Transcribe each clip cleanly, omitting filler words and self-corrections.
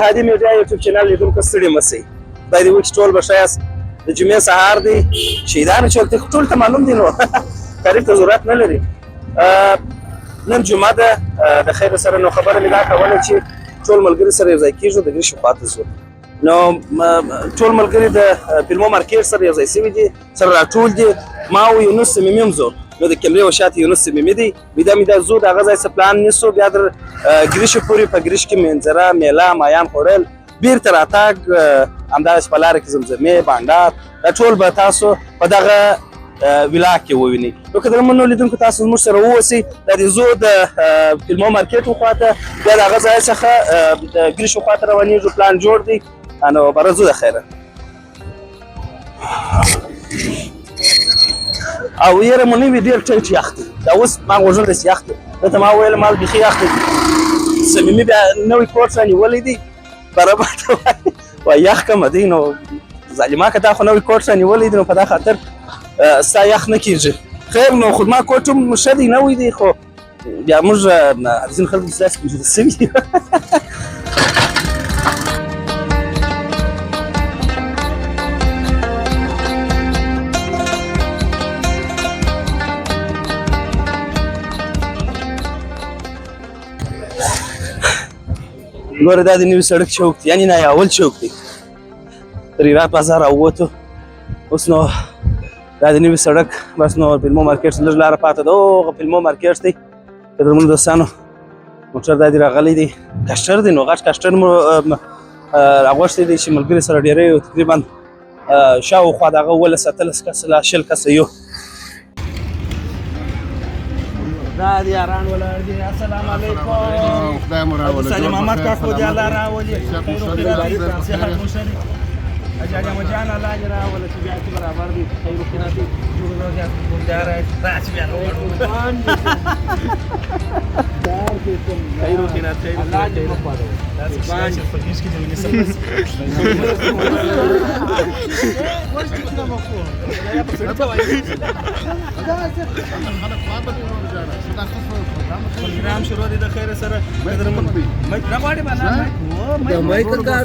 هادي میډیا یوټیوب چینل لیدونکو ستړي مه سئ. خدای دې وکړي چې ټول به ښه یاست. د جمعې سهار دی، شهیدانو چوک دی، خو ټول ته معلوم دی نو تعریف ته ضرورت نه لري. نن جمعه ده، د خیر سره نو خبره مې دا کوله چې ټول ملګري سره یو ځای کېږو، د ګریشو خواته ځو. نو ټول ملګري د فلمو مارکیټ سره یو ځای شوي دي، سره راټول دي. ما او یونس صمیمي هم ځو، نو د کیمرې وشاته یونس صمیمي دی. میده میده ځو، د هغه ځای څه پلان نیسو، بیا در ګریشو پورې په ګریش کې منظره، میله، مایان خوړل، بیرته راتګ، همداسې په لاره کې زمزمې، بانډار، دا ټول به تاسو په دغه ولاګ کې ووینئ. نو قدرمنو لیدونکو تاسو زموږ سره واوسئ. دا د ځو د فلمو مارکیټ خواته، بیا د هغه ځای څخه د ګریشو خواته روانېږو، پلان جوړ دی. نو بره ځو د خیره. او یاره مو نه وي ډېر ټیټ یخ دی، دا اوس ما غوږونه داسې یخ دی، ده ته ما وویل مال بیخي یخ دی. صمیمي بیا نوی کوټ رانیولی دی، بره ته وایي وایي یخ کمه دی. نو ظالما که تا خو نوی کوټ رانیولی دی، نو په دا خاطر ستا یخ نه کېږي. خیر نو خو ما کوټ هم ښه دی، نوی دی، خو بیا موږ ځینې خلک داسې موجوده سوي دي. ګوره دا د نوي سړک چوک دی، یعنې نه اول چوک دی. تر هرات بازار راووتو، اوس نو دا د نوي سړک بس نو فلمو مارکیټ لږ لاره پاته ده، هغه فلمو مارکیټ دی. قدرمنو دوستانو موټر دا دی راغلی دی، کسټر دی، نو غټ کسټر مو راغوښتی دی چې ملګري سره ډېری یو، تقریبا شاوخوا د هغه 17 18 کسه لا 20 کسه یو. دا دی یاران ولاړ دي. السلام علیکم. خدای مو راولي. سلیم محمد کاکو دې الله راولي. خیر او خیرات، صحت مو ښه دی. حاجي علي احمد جان الله دې راوله چې بیا چې برابر دی. خیر او خیرات دی، جوړ روغ یاست؟ راشي بیا خیر او خیرات، خیر او خیرات. داسې چې په غېږ کې دې ونیسم. پروګرام شروع دی د خیر سره. مایک نه غواړي بالا د مایک کار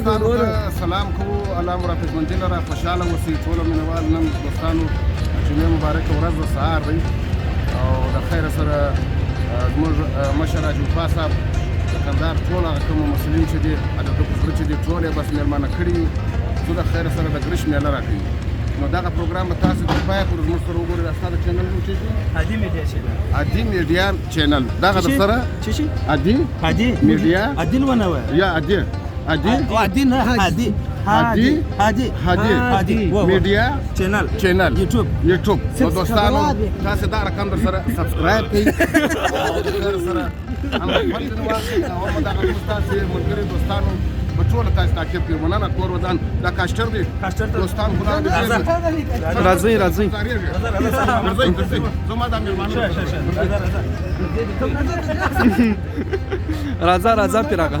سلام کوو. الله مو راته ژوندي لره، خوشحاله اوسئ ټولو مینوال. نن دوستانو جمعې مبارکه ورځ ده، سهار دی، او د خیر سره زموږ مشر حاجي وفا صاحب د کندهار ټول هغه کوم مسؤلین چې دي، د ده په زړه چې دي، ټول یې بس مېلمانه کړي یو، څو د خیر سره د ګرش میله راکوي. نو دغه پروګرام به تاسو تر پایه پورې زموږ سره وګورئ. دا ستا د چینل نوم څه شي؟ هادي میډیا چینل. هادي میډیا چینل دغه در سره څه شي؟ هادي هادي میډیا عادل ونه وایه یا هادي هادي هادي نه هادي هادي هادي هادي هادي میډیا چینل چینل یوټیوب یوټیوب. نو دوستانو تاسو دا رقم در سره سبسکرایب کړئ او د خیر سره هم خپل واخلئ او هم دغه ستاسو ملګري دوستانو په ټوله تاسو تعقیب کړئ. مننه، کور ودان. دا کاسټر دی، دوستان خو راځئ راځئ راځئ راځئ، زما دا مېلمانه راځه راځه پیراغه.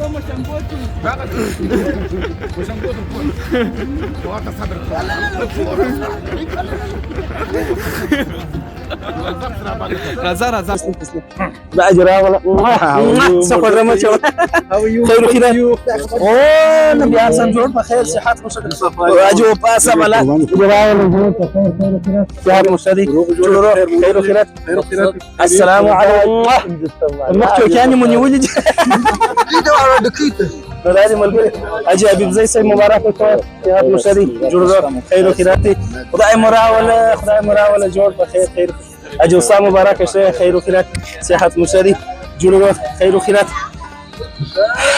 راځه راځه. دا دې راغله څه خوږه مه چوه. خیر و خیرات. او نو بیا سم جوړ په خیر، صحت مو ښه دی. حاجي وفا صاحب الله دې راوله، جوړ په خیر، خیر و خیرات، صحت مو ښه دی، جوړ خیر و خیرات. السلام علیکم. مخ چوکیانې مو نیولې دي. نو دا دې ملګري حاجي حبیب زی صاحب مبارک وکړه، صحت مو ښه دی، جوړ خیر و خیرات دی. خدای مو راوله، خدای مو راوله، جوړ په خیر خیر. حاجي وسام مبارک شه، خیر و خیرات، صحت مو ښه دی، جوړ خیر و خیرات.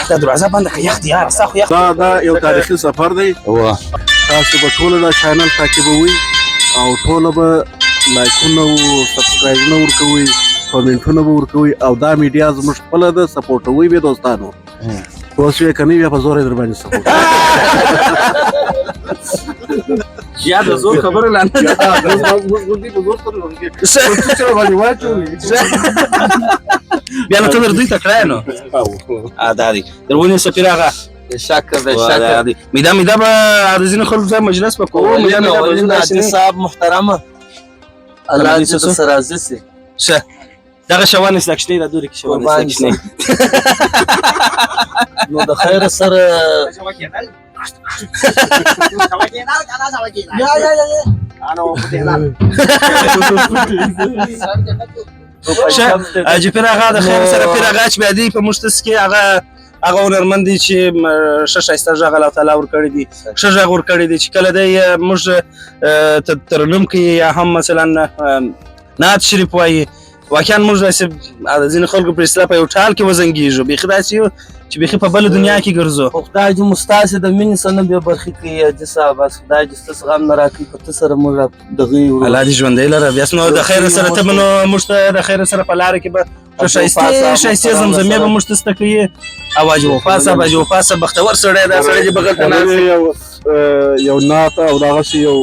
دا دروازه بنده که یخ دی یاره، ستا خو یخ. دا یو تاریخي سفر دی. تاسو به ټوله دا چینل تعقیبوئ او ټوله به لایکونه او سبسکرایبونه ورکوئ، کمنټونه به ورکوئ، او دا میډیا زموږ خپله ده، سپورټوئ به دوستانو. اوس یې که نه بیا په زور یې در باندې سپورټ. یا د زور خبره لا نه ده. بیا نو ته در دوی تکړه یې نو. دا دی در ونیسه پیراغه. شکر دی، شکر دی. میده میده به د ځینو خلکو ځای مجلس به کوو. میده میده به ځو حاجي صاحب محترمه، الله دې درسره راضي سي. ښه دغه شوانه ستا کوچنۍ دا دورې کې شوانه ستا کوچنۍ. نو د خیر سره یا یا یا حاجي پیر اغا د خیر سره پیر اغا چې بیا دی په موږ تاسو کې هغه هغه هنرمند دی چې ښه ښایسته غږ الله تعالی ورکړی دی، ښه غږ ورکړی دی چې کله دی موږ ترنم کوي یا هم مثلا نعت شریف وایي، واقعا موږ داسې د ځینو خلکو په اصطلاح په یو ټال کې وزنګېږو، بیخي داسې یو چې بیخي په بله دنیا کې ګرځو. خو خدای دې مو ستاسې د مینې څخه نه بې برخې کړي حاجي صاحب، بس خدای دې ستاسو غم نه راکړي، په ته سره موږ دغه یو. الله دې ژوندی لره. بیا نو د خیر سره ته به نو موږ ته د خیر سره په لاره کې به ښایستې ښایستې زمزمې به موږ ته زده کوي. او حاجي وفا صاحب، حاجي وفا صاحب بختور سړی دا سړی دې بغل ته ناست دی. یو نعت او دغسې یو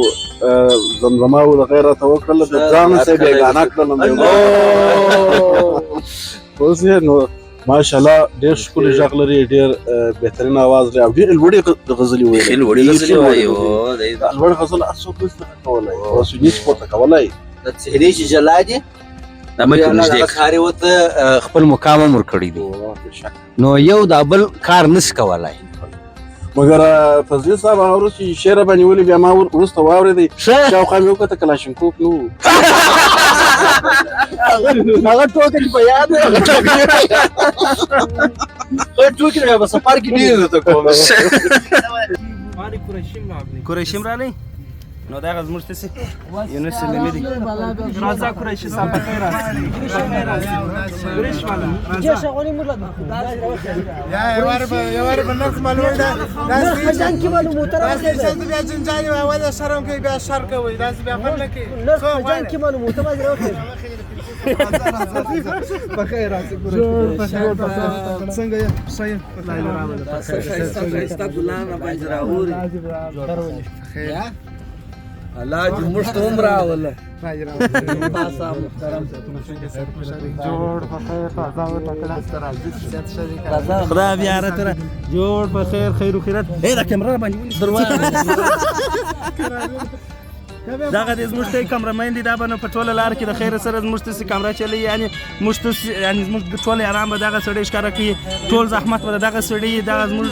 زمزمه او دغه یې راته وکړله، د ځان سره یې بېګانه کړلم. اوس یې نو ماشاءالله ډېر ښکلی غږ لري، ډېر بهترین اواز لري او ډېرې لوړې غزلې وایي. ډېرې لوړې غزلې وایي. دا لوړ غزل هر څوک نه شي کولی، اوس یې نشي پورته کولی. د څهرې چې جلا دي دا مې الله نږدې دغه کار یې ورته خپل مقام هم ورکړی دی، نو یو دا بل کار نشي کولی. مګر فضلي صاحب هغه ورځ چې شعر به نیولې بیا ما وروسته واورېدی، شاوخوا مې وکته کلاشینکوف نه و. هغه ټوکه چې په یاد دی، هغه ټوکې بیا په سفر کې ډېر درته کوم. قریشي هم راغلی، نو دغه زموږ تاسې یونس سلیمي دی. راځه قریشي صاحب، په خیر راسې. الله دې موږ ته هم راوله. خدای بیا راته جوړ په خیر، خیر و خیرت. ای دا کیمره را باندې ونیسه. دغه دی زموږ ته کمرمین دی، دا به نو په ټوله لار کې د خیر سره زموږ تاسې کمره چلوي، یعنې موږ تاسې یعنې زموږ ټول یاران به دغه سړی ښکاره کوي، ټول زحمت به د دغه سړي، دغه زموږ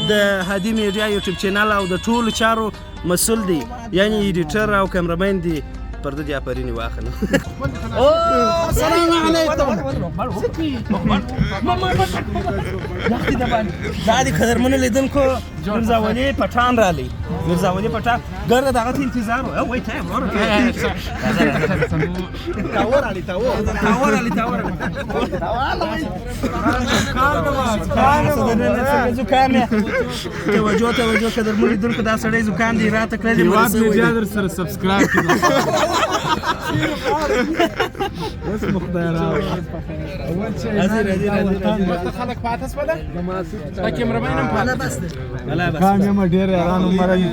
د هادي میډیا یوټیوب چینل او د ټولو چارو مسؤل دی، یعنې ایډیټر او کمرمین دی. پر ده دې آفرین واخله. السلام علیکم. دا د قدرمنو لیدونکو میرزا ولي پټان رالی، میرزا ولي پټان ګرده دغه ته انتظار و. وای ته وروره تاور علي تاور تاور علي تاور زکام یې. توجه توجه قدرمنو لیدونکو، دا سړی زکام دی راته کړی دی. هېواد میډیا در سره subscribe کړئ. اوس مو خدای راوړ. خلک پاتې سوله؟ دا کیمرمین هم پاتې. کام یم ډېر یارانو مره یو.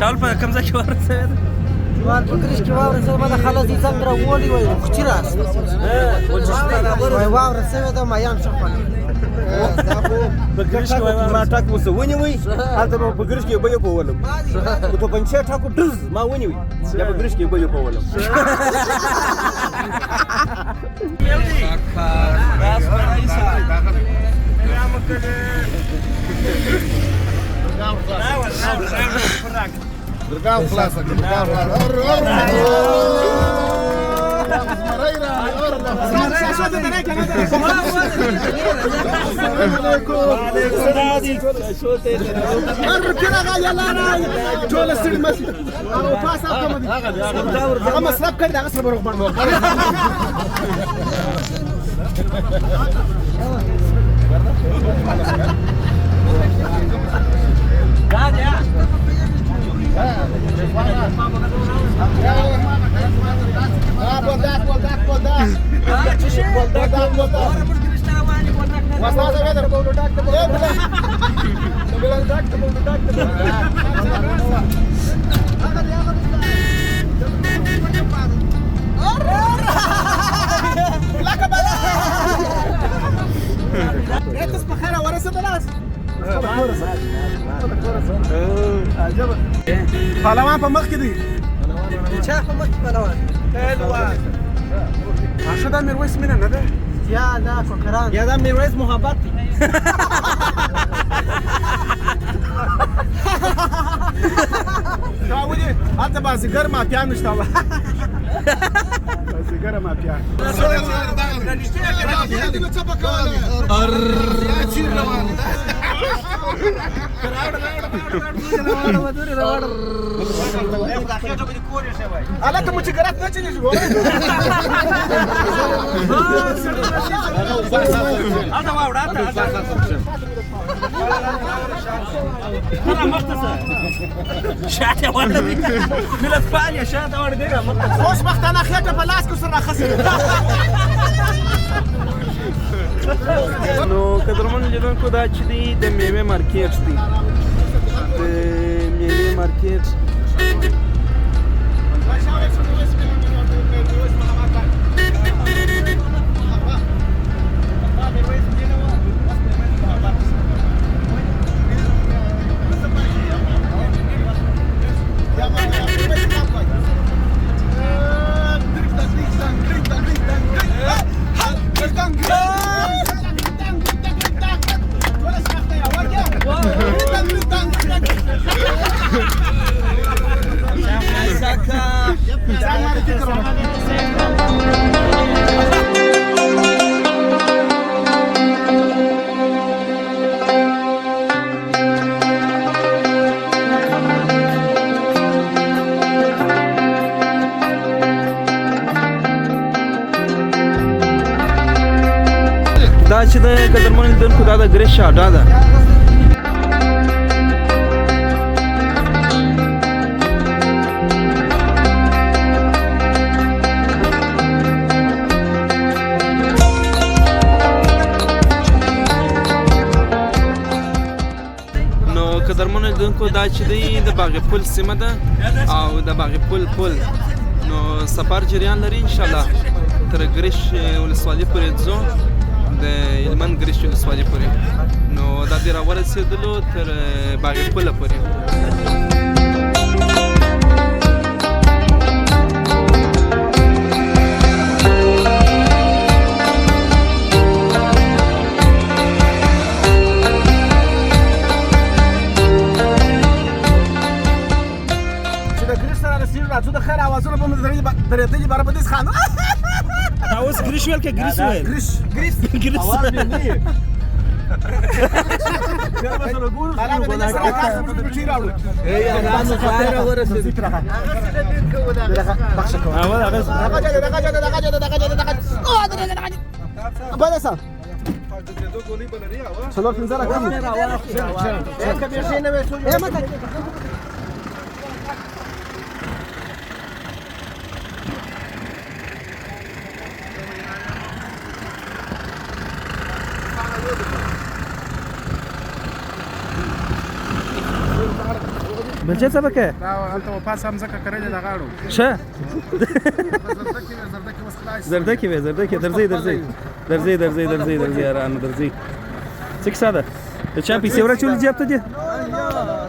ټول په کوم ځای کې ورسېد؟ په ګرش کې واوره سوې ده، خلک دې ځان راوړي وایي کوچي راست وایي واوره سوې ده، مایان ښه خوړل. په ګرش کې واوره ما ټاک اوسه ونیوی، هلته به په ګرش کې اوبه یې پوولم، په توپنچې ټاکو ډز ما ونیوی، بیا په ګرش کې اوبه یې پوولم. درګاه خلاصه کړه، درګاه خلاصه. پهلوان په مخ کې دی. چا په مخ کې پهلوان؟ پهلوان. ښه دا میرویس مینه نه ده؟ یا دا کوکران. یا دا میرویس محبت دی. دا ولې هلته بازیګر مافیا نشته؟ بازیګر مافیا. هلکه مو چې ګرات نه چلېږي. خوشبختانه خېټه په لاس کې سره راخسې. نو قدرمن لیدونکو دا چې دی د میوې مارکیټ دی، د میوې مارکیټ. دا چې د قدرمن لیدونکو دا د ګریش اډه ده. نو قدرمن لیدونکو دا چې دی د باغ پل سیمه ده او د باغ پل پل نو سفر جریان لري انشاءالله تر ګریش ولسوالي پورې ځو، د هلمند ګریش ولسوالي پورې. نو دا دی راورسېدلو تر باغ پله پورې. چې د ګریش سره رسېږو راځو د خیر اوازونه به مو درېدلي باره په دې خانو. دا اوس ګریش ویل که ګریس ویل؟ ګریش ګریس ګریس. اواز مې نه یې. څلور پنځه رقم. بلچه څه پکې؟ دا هلته وپاسه مځکه کرلې ده غاړو. ښه زردکې اوس خلاص. زردکې وې، زردکې. درځئ درځئ درځئ درځئ درځئ درځئ یارانو درځئ. څه کیسه ده؟ د چا پیسې ورچولې جیب ته دي؟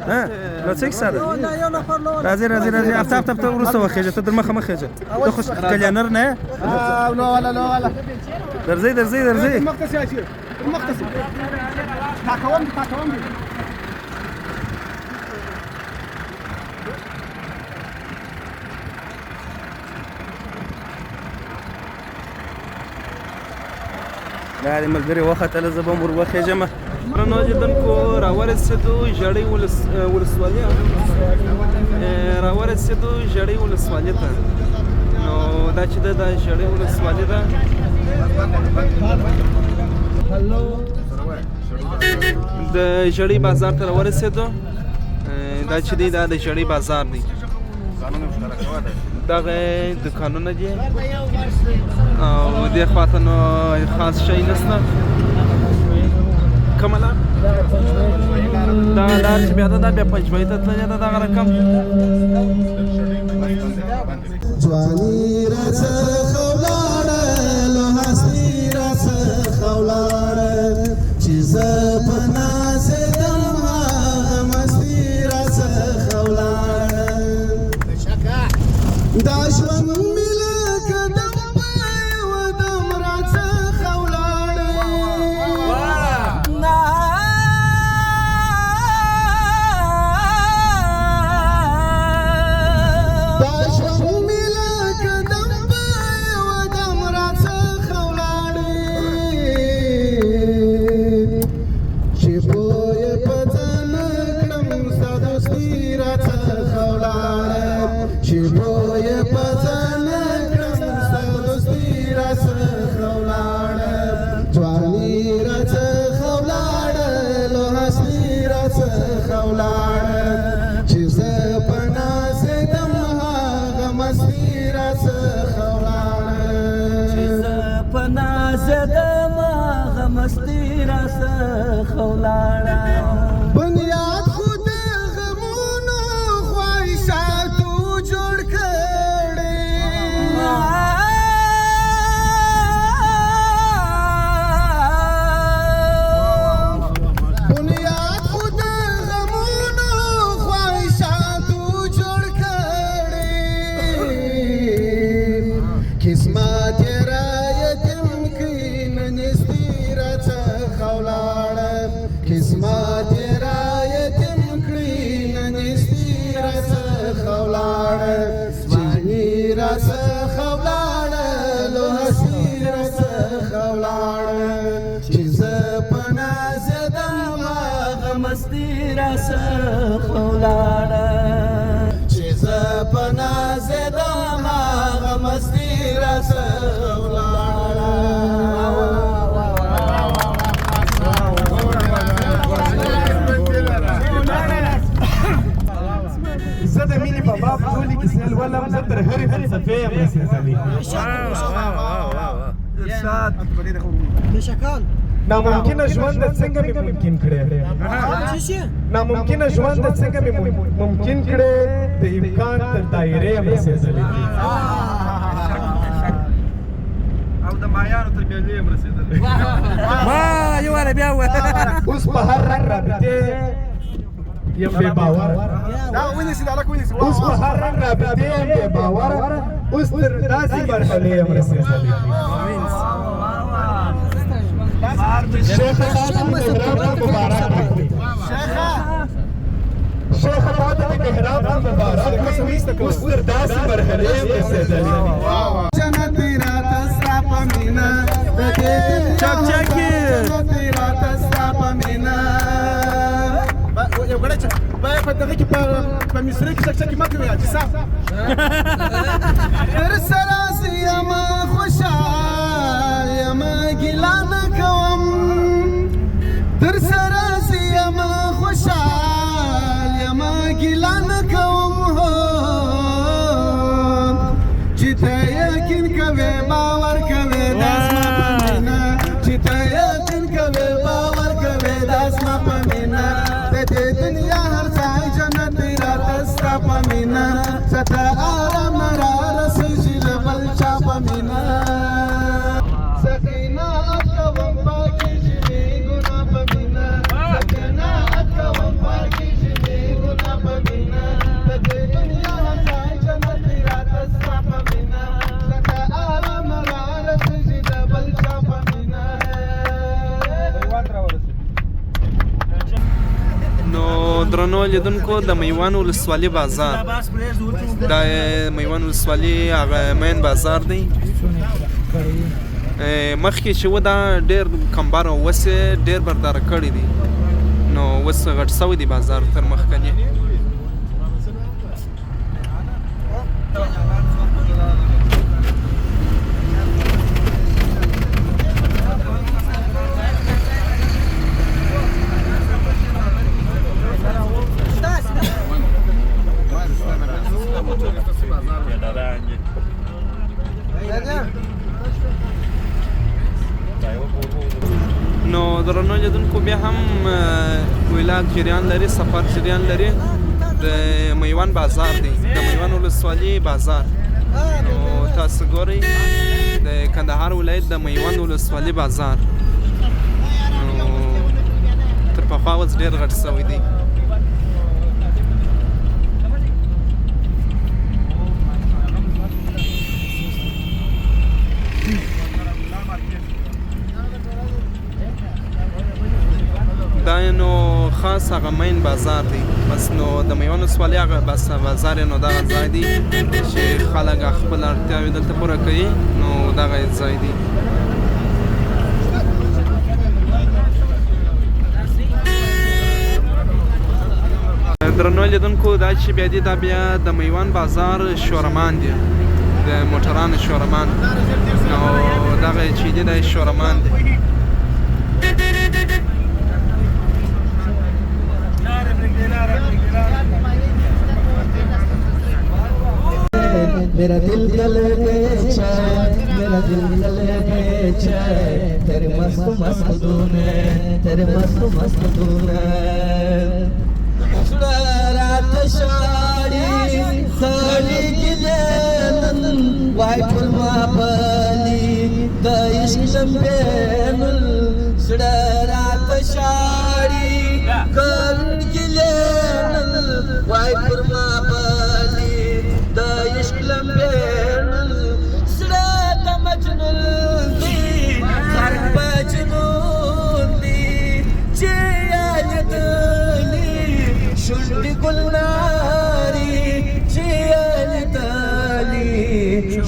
ها نو څه کیسه ده؟ راځئ راځئ راځئ. افتاب ته وروسته وخېژه، ته در مخه مه خېژه، ته خو کلینر نه یې. لو ولا لو ولا. درځئ درځئ درځئ. مخته سي اچي، مخته سي. تاکوم دي تاکوم دي. دا د ملګري وختله، زه به هم ور وخېژم. درنو لیدونکو راورسېدو ژړۍ ولسوالي، راورسېدو ژړۍ ولسوالي ته. نو دا چې ده دا ژړۍ ولسوالي ده. د ژړۍ بازار ته راورسېدو. دا چې دی دا د ژړۍ بازار دی. دغه دکانونه دي او دې خواته نو خاص شی نشته. کومه لار؟ دا لار چې بیا ده دا بیا پنجوایي ته تللې ده. دغه رقم ځواني راڅخه ولاړه له هستي راڅخه ولاړه چې زه په نازېدم هغه مستي راڅخه ولاړه. دا ژوند مې لکه دم په یوه دم راڅخه ولاړه. دا ژوند مې لکه دم په یوه دم راڅخه ولاړې چې پوه په ځان نه کړم ستا دوستي راڅخه ولاړه چې پوه په ځان نه کړم ستا دوستي راڅخه ولاړه. ځواني راڅخه ولاړه له هستي راڅخه ولاړه چې زه په نازېدم هغه مستي راڅخه ولاړه. چې زه په نازېدم هغه مستي راڅخه ولاړه. بنیاد خو د غمونو خواهشاتو جوړ کړی. بنیاد خو د غمونو خواهشاتو جوړ کړی. قسمت یې را یتیم کړی نن نیستي راڅخه ولاړه. قسمت یې را یتیم کړی نن نیستي راڅخه ولاړه. ځواني راڅخه ولاړه له هستي راڅخه ولاړه چې زه په نازېدم هغه مستي راڅخه ولاړه. چې زه په نازېدم هغه مستي راڅخه ولاړه. زه د مینې په باب ټولې کیسې لولم، زه تر هرې فلسفې یم رسېدلی. ناممکنه ژوند څنګه مې ممکن کړې؟ ناممکنه ژوند څنګه مې ممکن کړې؟ د امکان تر دایرې یم رسېدلی. او د مایانو تر میلې یم رسېدلی. اوس په هر رنګ رابطې یم بې باوره. اوس په هر رنګ رابطې یم بې باوره. اوس تر داسې مرحلې یم رسېدلی. شیخ تا ته د محراب مبارک وي. شیخ تا ته د محراب مبارک وي. اوس تر داسې مرحلې یم رسېدلی. جنت راته ستا په مینه د دې دنیا جنت راته ستا په مینه. یو ګړی چې په دغه کې په مصري کې چکچکې مه کوئ حاجي صاحب. در سره زه یمه خوشحال یمه ګیله نه کوم. در سره زه یمه خوشحال یمه ګیله نه کوم. هو چې ته یقین کوې باور کوې دا زما په مینه. چې ته یقین کوې باور کوې دا زما په مینه. د دې دنیا هر ځای جنت دی راته ستا په مینه. زه ته آرام نه را رسېږي له بل چا په مینه. زه قناعت کوم پاکېږي مې ګناه په مینه. زه قناعت کوم پاکېږي مې ګناه په مینه. د دې دنیا هر ځای جنت دی راته ستا په مینه. زه ته آرام نه را رسېږي له بل چا په مینه. نو درنو لیدونکو د میوان ولسوالي بازار، دا میوان ولسوالي هغه مین بازار دی. مخکې چې و دا ډېر کمبر او اوس یې ډېر برداره کړی دی، نو اوس غټ سوی دی بازار تر مخکني. ویلاګ جریان لري، سفر جریان لري. د میوند بازار دی، د میوند ولسوالي بازار. نو تاسو ګورئ د کندهار ولایت د میوند ولسوالي بازار. نو تر پخوا اوس ډېر غټ شوی دی. دا نو خاص هغه مین بازار دی. بس نو د میوند ولسوالي هغه بس بازار نو دغه ځای دی چې خلک خپل اړتیاوې دلته پوره کوي. نو دغه ځای دی. درنو لیدونکو دا چې بیا دی دا بیا د میوند بازار شورمان دی، د موټرانو شورمان. نو دغه چې دی دا شورمان دی. मेरा दिल गल बेचैन, मेरा दिल गल बेचैन, तेरे मस्त मस्त धुने, तेरे मस्त मस्त धुने. रात शाड़ी खड़ी गिले वाई फुलमा बली the इश्क लंबेनुल. रात शाड़ी खड़ी गिले वाई फुलमा बली د عشق لمبېنل. زړه د مجنون دی، غرق په جنون دی، چې یې لیدلي شونډې ګلناري، چې یې لیدلي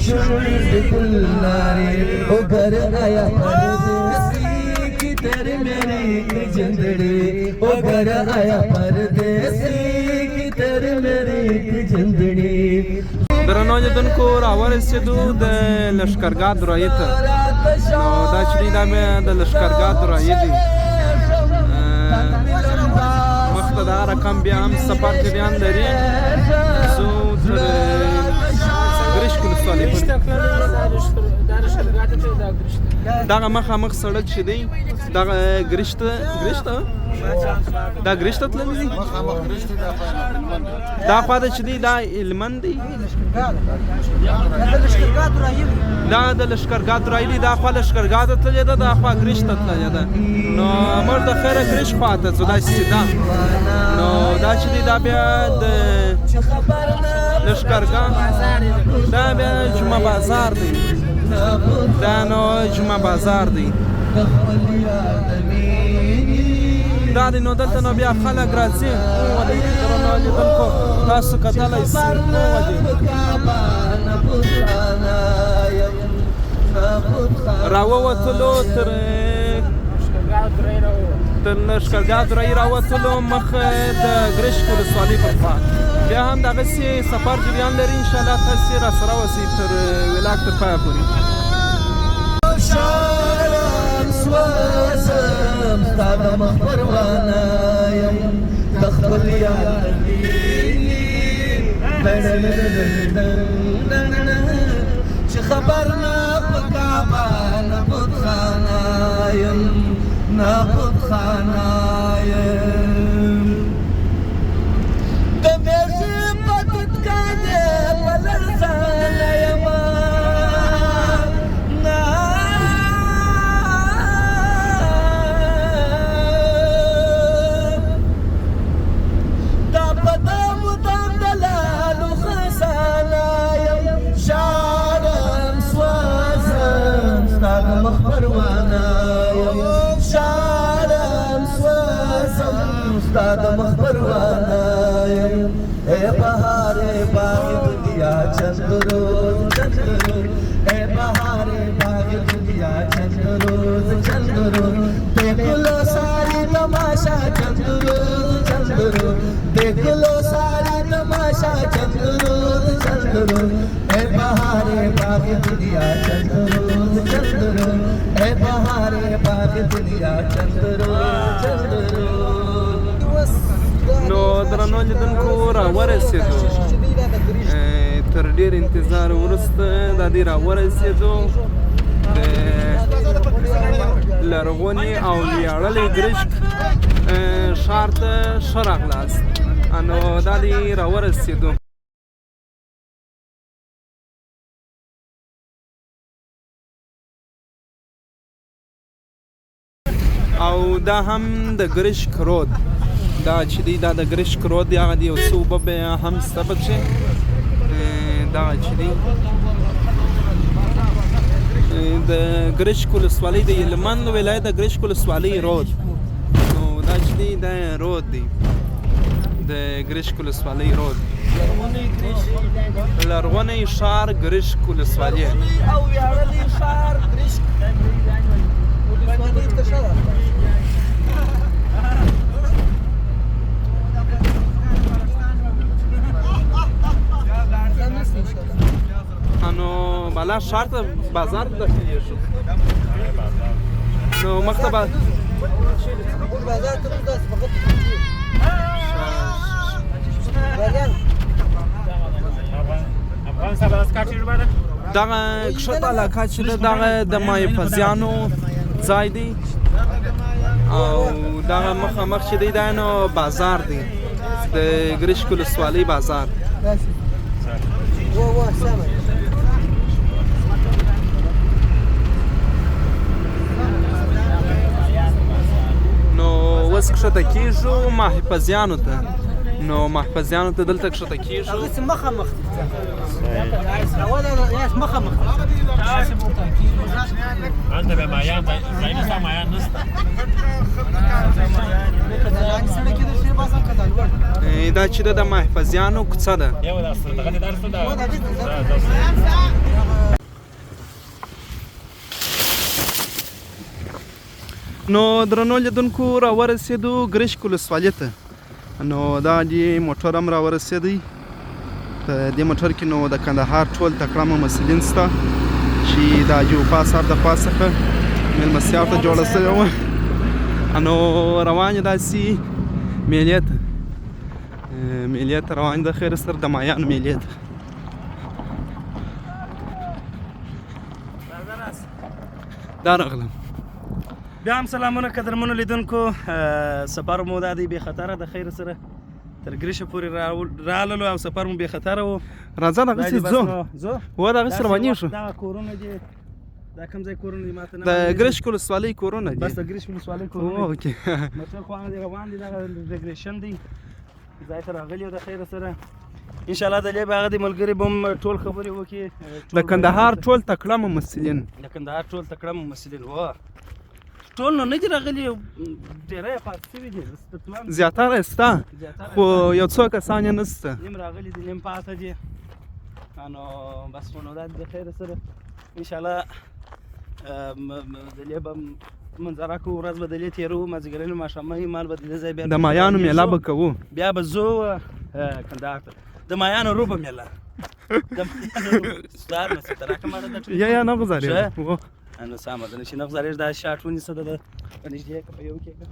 شونډې ګلناري. او ګر آیا پردیسي کی تیرے میری جندڑی، او ګر آیا پردیسي کی تیرے میری جندڑی. درنو لیدونکو راورسېدو د لښکرګاه درایې ته. نو دا چې دی دا بیا د لښکرګاه درایې دی. مخته دا رقم بیا هم سفر جریان لري. څو تر ګرشک ولسوالۍ پورې دغه مخامخ سړک چې دی دغه ګرشک ته، دا ګرشک ته تللی دی. دا خوا ته چې دی دا هلمند دی، دا د لښکرګاه درایې دی. دا خوا لښکرګاه ته تللې ده، دا خوا ګرشک ته تللې ده. نو موږ د خیره ګرشک خوا ته ځو، داسې سیده. نو دا چې دی دا بیا د لښکرګاه، دا بیا جمعه بازار دی. دا نو جمعه بازار دی. دا دی نو دلته نو بیا خلک راځي. درنو لیدونکو تاسو کتلی سئ. راووتلو تر لښکرګاه درایې راوتلو مخ د ګرشک ولسوالۍ پر خوا بیا هم دغسې سفر جریان لري. انشاءالله تاسې راسره اوسئ تر ویلاګ تر پایه پورې. ستا د مخ پروانه یم، د خپل یار مینې چې خبر نه په کعبه نه بتخانه یم، نه بتخانه یم. د میږي په توتکانې په لړزانه یم، ستا د مخ پروانه یم. اے بهار باغ دنیا چند روز چند روز، اے بهار باغ دنیا چند روز چند روز، دیکھ لو ساری تماشا چند روز چند روز، دیکھ لو ساری تماشا چند روز چند روز، اے بهار باغ دنیا چند روز چند روز، اے بهار باغ دنیا چند روز چند روز. نو درنو لیدونکو راورسېدو تر ډېر انتظار وروسته دا دی راورسېدو د لرغوني او ویاړلی ګرشک ښار ته ښه راغلاست. نو دا دی راورسېدو. او دا هم د ګرشک رود، دا چې دی دا د ګرشک رود دی، هغه دی یو څه اوبه به هم شته پکښې. دا چې دی د ګرشک ولسوالۍ، د هلمند ولایت د ګرشک ولسوالۍ رود. نو دا چې دی دا رود دی، د ګرشک ولسوالۍ رود، لرغونی ښار ګرشک ولسوالۍ. او ویاړلی ښار ګرشک ولسوالۍ ته ښه ده. نو بالا ښار ته بازار ته داخلېږو، نو مخته به موږ بازار ته نه ځو، فقط دغه کښته علاقه چې ده دغه د مایپزیانو ځای دی، او دغه مخامخ چې دی دا نو بازار دی، د ګرشک ولسوالۍ بازار. نو اوس کښته کېږو محفظیانو ته، نو محفظیانو ته دلته کښته کېږو. هغسې مخامخ دی، مخامخ. دا چې ده د محفظیانو کوڅه ده. نو درنو لیدونکو راورسېدو ګرشک ولسوالۍ ته. نو دا دی موټر هم راورسېدی. په دې موټر کې نو د کندهار ټول تکړه ممثلین شته چې د حاجي وفا صاحب د خوا څخه مېلمستیا ورته جوړه شوې وه. نو روان یې داسې میلې ته، میلې ته روان د خیر سره د مایانو میلې ته. دا راغلم. بیا هم سلامونه قدرمنو لیدونکو، سفر مو دا دی بې خطره د خیر سره تر ګرشه پورې راللو، او سفر مو بې خطره و. راځه دغسې ځو، ځو و دغسې روانېږو. دا کورونه دي، دا کوم ځای کورونه دي ماته نه د ګرشک ولسوالۍ کورونه دي، بس د ګرشک ولسوالۍ کورونه. اوکې موټر خو هغه روان دي، دغه ریګریشن دی ځای ته راغلي یو د خیر سره. ان شاء الله د لې به هغه د ملګري به هم ټول خبرې وکړي. د کندهار ټول تکړه ممثلین، د کندهار ټول تکړه ممثلین و، ټول نو نه دي راغلي، ډېری پاتې شوي دي، زیاتره شته خو یو څو کسان یې نشته، نیم راغلي دي نیم پاتې دي. نو بس نو دا د خیر سره ان شاء الله د لې به منظره کوو، ورځ به د لې تېروو، مازدیګرنۍ ماښامنۍ مال به د دې ځای بیا د مایانو میله به کوو، بیا به ځو کندهار ته د مایانو روبه میله. د مایانو سلار نو څه راکه ماته د یا نه غزارېږم. نو سمه ده، چې نه غزارېږي دا شاټ ونیسه، د په نږدې که په یو کې که.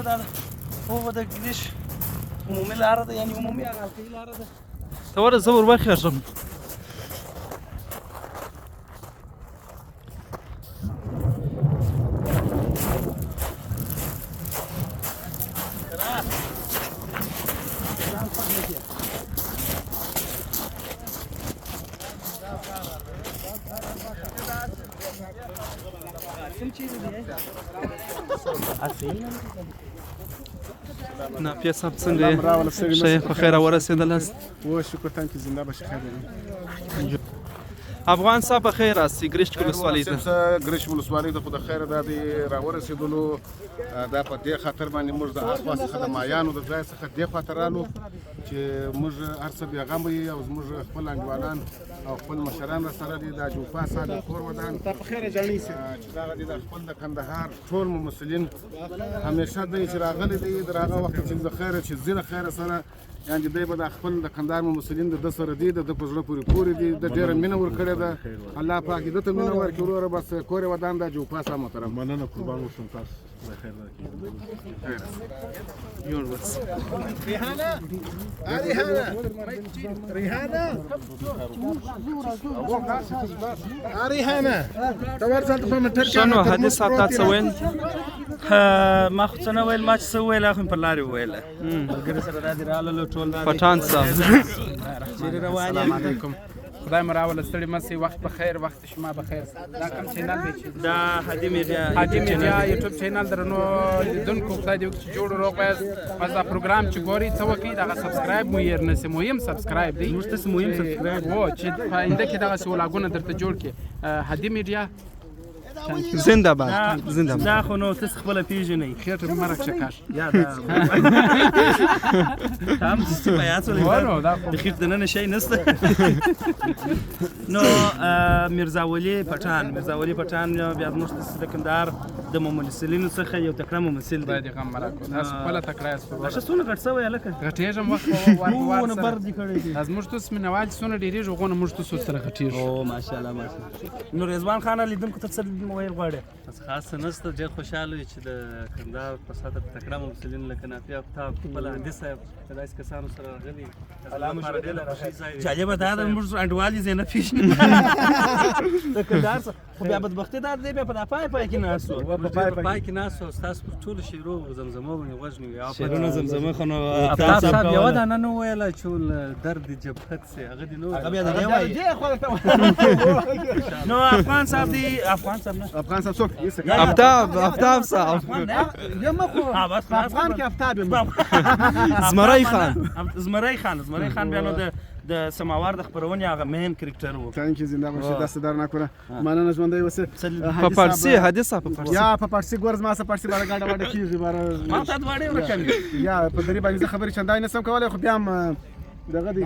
دا هو د ګریش عمومي لاره ده، یعنې عمومي هغه حلقوي لاره ده. ته وره زه ور وخېژم. نافیه صاحب څنګه یې؟ ښه یې، په خیر راورسېدلاست؟ و شکر تانکي، زنده باشي، خیر دی. افغان صاحب په خیر راسي ګرشک ولسوالۍ ته. ګرشک ولسوالۍ ته خو د خیره دا دی راورسېدلو. دا په دې خاطر باندې موږ د اخوا څخه د مایانو د ځای څخه دې خوا ته رالو چې موږ هر څه بېغمه یو، او زموږ خپل انډیوالان او خپل مشران را سره دي. دا جوفا صاحب کور ودان چې دغه دی د خپل د کندهار ټول ممثلین همیشه دی چې راغلي دی در هغه وخت چې د خیره چې ځي د خیره سره، یعنې دی به د خپل د کندهار ممثلین د ده سره دي، د ده په زړه پورې پورې دي، ده ډېره مینه ورکړې ده. الله پاک دې ده ته مینه ورکړي وروره. بس کور یې ودان، دا جوفا صاحب محترم. مننه، قربان اوسم تاسو. خیر درکړي. جوړ اوسې. ریحانه، ریحانه، ریحانه، ریحانه، ته ورځه هلته په موټر کې. ښه نو حدیث صاحب تا څه ویل؟ ما خو څه نه ویل، ما چې څه وویل هغه مې پر لارې وویله. ملګري سره دا دي راللو ټول دا دي. پټان صاحب. چېرې روان السلام یې؟ علیکم، خدای مو راوله، ستړي مه سئ. وخت په خیر، وخت شما په خیر. دا کوم چینل دی چې دا هادي میډیا هادي میډیا یوټیوب چینل. درنو لیدونکو، خدای دې وکړي چې جوړ روغ یاست. بس دا پروګرام چې ګورئ څه وکړئ، دغه subscribe مو هېر نه سي، مهم subscribe دی. موږ ته مهم subscribe. و چې په آینده کې دغسې ولاګونه درته جوړ کړي. هادي میډیا. زنده باد، زنده باد. دا خو نو تاسو خپله پېژنئ. خېټه مې مه راکښه کاږه. یا دا هم چې په یاد سول. نو دا خو د خېټ دننه شی نشته. نو میرزا ولي پټان، میرزا ولي پټان بیا زموږ د کندهار د ممثلینو څخه یو تکړه ممثل خدای دی. دې غم مه راکړو، تاسو خپله تکړه یاست. ښه څونه غټ سوی هلکه؟ غټېږم وخت په وار په وار ونه سره. بر دې کړی دی. دا زموږ تاسو مینهوال چې څونه ډېرېږي، هغونه موږ تاسو سره غټېږو. او ماشاءالله ماشاءالله. نو رضوان خان، لیدونکو ته څه ویل غواړې؟ بس خاص څه نشته، ډېر خوشحاله یو چې د کندهار په سطح تکړه ممثلین لکه نافع افتاب، خپله هندي صاحب د داسې کسانو سره راغلي. الله مو لپاره ډېر خوښي ځای دی. جالبه دا ده موږ انډوالي زه نه پېژنم د کندهار څخه، خو بیا بدبختي دا دی بیا په دا پای پای کې ناست وو. په پای کې ناست وو، ستاسو پر ټولو شعرو زمزمو باندې غوږ نیوي. شعرونه زمزمه خو نو افتاب صاحب یوه دانه نه ویله چې ول درد جبهت سي، هغه دې نه هغه بیا دغه وایي. نو افغان صاحب دی، افغان صاحب نه، افغان صاحب څوک؟ افتاب، افتاب صاحب. یم خو بس افغان کې افتاب یم. زمری خان. زمری خان، زمری خان بیا نو د سماوار د خپرونې هغه main character و. thank you، زنده باشې، دست در نکنه، مننه، ژوندی اوسې. په فارسي حدیث صاحب، په فارسي. یا په فارسي ګور، زما سره فارسي باره ګډه وډه کېږي باره. ما ته دواړې ورکم. یا په دري باندې زه خبرې چندانې نه سم کولی، خو بیا هم دغه دی.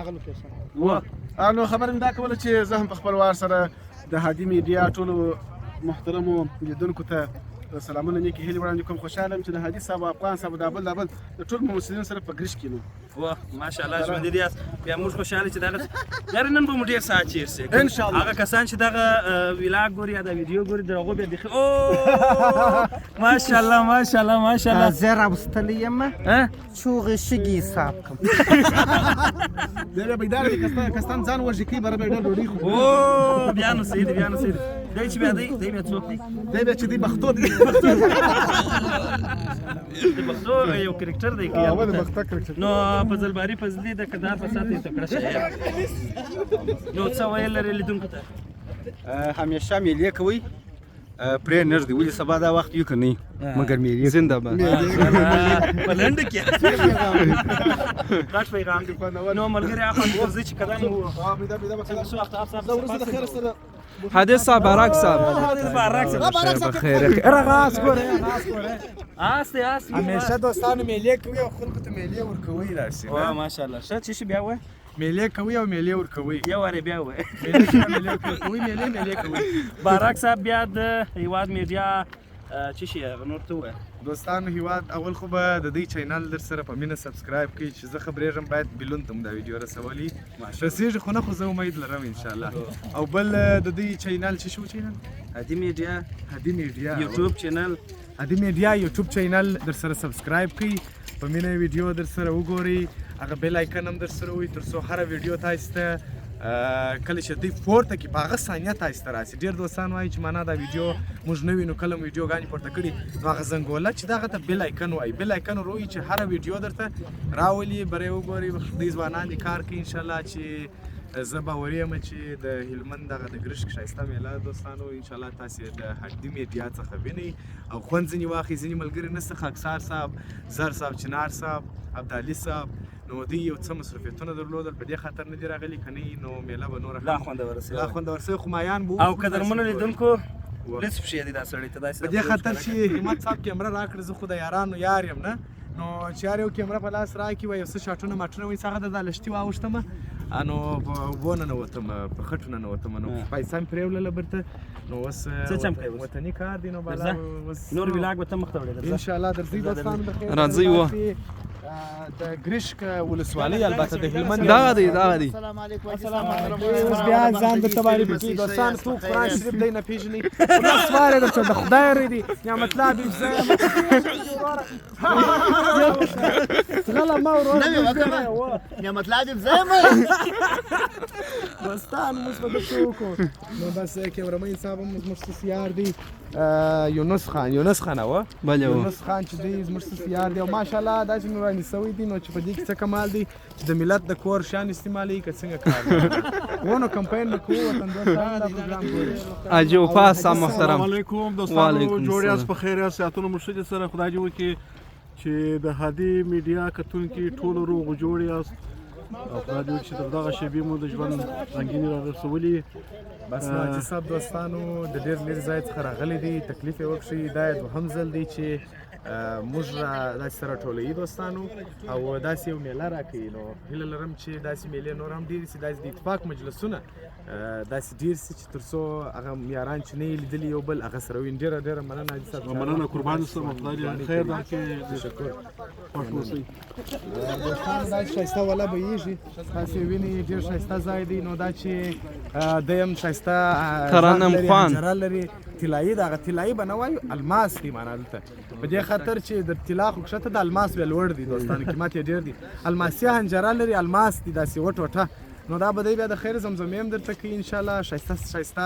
نو خبره مې دا کوله چې زه هم په خپل وار سره د هادي میډیا ټولو محترمو لیدونکو ته سلامونه، نیکې هیلې وړاندې کوم. خوشحاله یم چې د هادي صاحب، افغان صاحب، دا بل دا بل د ټولو ممثلینو سره په ګرش کې نو واه ماشاءالله، ژوندي دي یاست. بیا موږ خوشحاله چې دغه یاره نن به مو ډېر ساعت تېر شي ان شاء الله. هغه کسان چې دغه ویلاګ ګوري یا دا ویډیو ګوري، د هغو بیا بیخي او ماشاءالله ماشاءالله ماشاءالله. زه راوستلی یم چوغې شګې حساب کړم. دی بیا بیدار دی، کستان ځان وژي کوي، بره بیا ډېر ډوډۍ خوري. او بیا نو صحیح دی، بیا نو صحیح دی. دی چې بیا دی، دی بیا څوک دی؟ دی بیا چې دی بختو دی. د پښتو یو کرکټر دی. هغه د بختو کرکټر. نو فضل باري فضلي د کندهار په ساته یو تکړه شاعر. نو څه ویل لرې لیدونکو ته؟ همیشه میلې کوئ، پرې نږدې ولې سبا دا وخت یو که نه، مګر میلې. زنده باد. په لنډه کې غټ پیغام دی. نو ملګري اخوا ورځئ چې قدم وو. حدیث صاحب، باراک صاحب. باراک صاحب، بخیر. غاس ګوره، غاس ګوره. آس دی، آس. همیشه دوستانو میلې کوي او خلکو ته میلې ورکوي داسې. واه ماشاءالله، ښه. چې شي بیا وایه. میلې کوي او میلې ورکوي. یو وارې بیا وایه. میلې کوي، میلې کوي، میلې میلې کوي. باراک صاحب بیا د هیواد میډیا چې شي هغه نور ته ووایه. دوستانو هیواد، اول خو به د دې channel در سره په مینه subscribe کړئ چې زه خبرېږم باید بیلون ته مو دا ویډیو رسولي، رسېږي خو نه، خو زه امید لرم انشاءالله. او بل د دې channel چې شو channel هادي میډیا، هادي میډیا یوټیوب channel، هادي میډیا یوټیوب channel در سره subscribe کړئ، په مینه ویډیو در سره وګورئ، هغه bell icon هم در سره وي، تر څو هره ویډیو تاسو ته کله چې دوی پورته کړي په هغه ثانیه تاسو ته راسي. ډېر دوستان وایي چې معنا دا ویډیو موږ نه وینو، کله مو ویډیوګانې پورته کړي، نو هغه زنګوله چې دغه ته bell icon وایي، bell icon وروي چې هره ویډیو درته راولي، بری وګورئ. دوی ځوانان دي کار کوي انشاءالله، چې زه باوري یم چې د هلمند دغه د ګرشک ښایسته میله دوستانو انشاءالله تاسې د هډي میډیا څخه وینئ او خوند ځینې واخلئ. ځینې ملګري نشته، خاکسار صاحب، زر صاحب، چنار صاحب، عبدالي صاحب، نو دوی یو څه مصروفیتونه درلودل، په دې خاطر نه دي راغلي، که نه نو میله به نوره لا خوندوره سوې. لا خوندوره سوې. خو مایان به او قدرمنو لیدونکو لږ پښې دی دا سړی ته داسې په دې خاطر چې همت صاحب کیمره راکړه، زه خو د یارانو یار یم نه، نو چې هر یو کیمره په لاس راکړي وایي یو څه شاټونه ماټونه وایي، هغه د دا لښتي واوښتم، نو په اوبو ننوتم، په خټو ننوتم، نو پیسه مې پرېولله بیرته. نو اوس څه چم کوې اوس؟ وطني کار دی نو بالا اوس نور ویلاګ به ته مخته وړې. انشاءالله درځئ دوستانو بخیر. راځئ. وه. د ګرشک ولسوالۍ، البته د هلمند. دغه دی، دغه دی. اوس بیا ځان درته معرفي کوي. دوستان، څوک قرآن شریف دی نه پېژني؟ سوال درته د خدای ری دی. نعمت الله بیب زه یم. غله ما وروره. نعمت الله بیب زه یم. دوستان، موږ به درته وکړو. نو بس کیمرمین صاحب هم زموږ ستاسو یار دی، یونس خان. یونس خان وه؟ بله. یونس خان چې دی زموږ ستاسو یار دی، او ماشاءالله داسې نوراني سوی دی. نو چې په دې کې څه کمال دی چې د ملت د کور شان استعمالوي که څنګه کار دی؟ ونه کمپاین به کوو، وطن دوستان دا پروګرام ګوري. حاجي وفا صاحب محترم، السلام علیکم دوستانو، جوړ یاست؟ په خیر یاست؟ صحتونه مو ښه دي سره؟ خدای دې وکړي چې د هادي میډیا کتونکي ټول روغ جوړ یاست، او خدای دې وکړي چې تر دغه شېبې مو د ژوند رنګیني را رسولي. بس نو حاجي صاحب، دوستانو د ډېر لرې ځای څخه راغلي دي، تکلیف یې وکړي. دا یې دوهم ځل دی چې موږ را داسې سره ټولوي دوستانو، او داسې یو میله راکوي. نو هیله لرم چې داسې میلې نور هم ډېرې سي، داسې د اتفاق مجلسونه داسې ډېر سي، چې تر څو هغه یاران چې نه یې لیدلي یو بل هغه سره ویني. ډېره ډېره مننه حاجي صاحب. مننه، قربان شم، خدای دې خیر درکړي. تشکر. خوښ اوسئ. دوستان، دا ښایسته وله بهیږي، تاسې وینئ، ډېر ښایسته ځای دی. نو دا چې دی هم ښایسته ترنم لري، خوان. حنجره لري طلایي ده. هغه طلایي به نه وایو، الماس دی. معنا دلته په دې خاطر چې د طلا خو کښته د الماس بیا لوړ دی دوستانو، قیمت یې ډېر دی. الماسي حنجره لري، الماس دی داسې وټوټه. نو دا به دی بیا د خیر زمزمې هم درته کوي انشاءالله، ښایسته ښایسته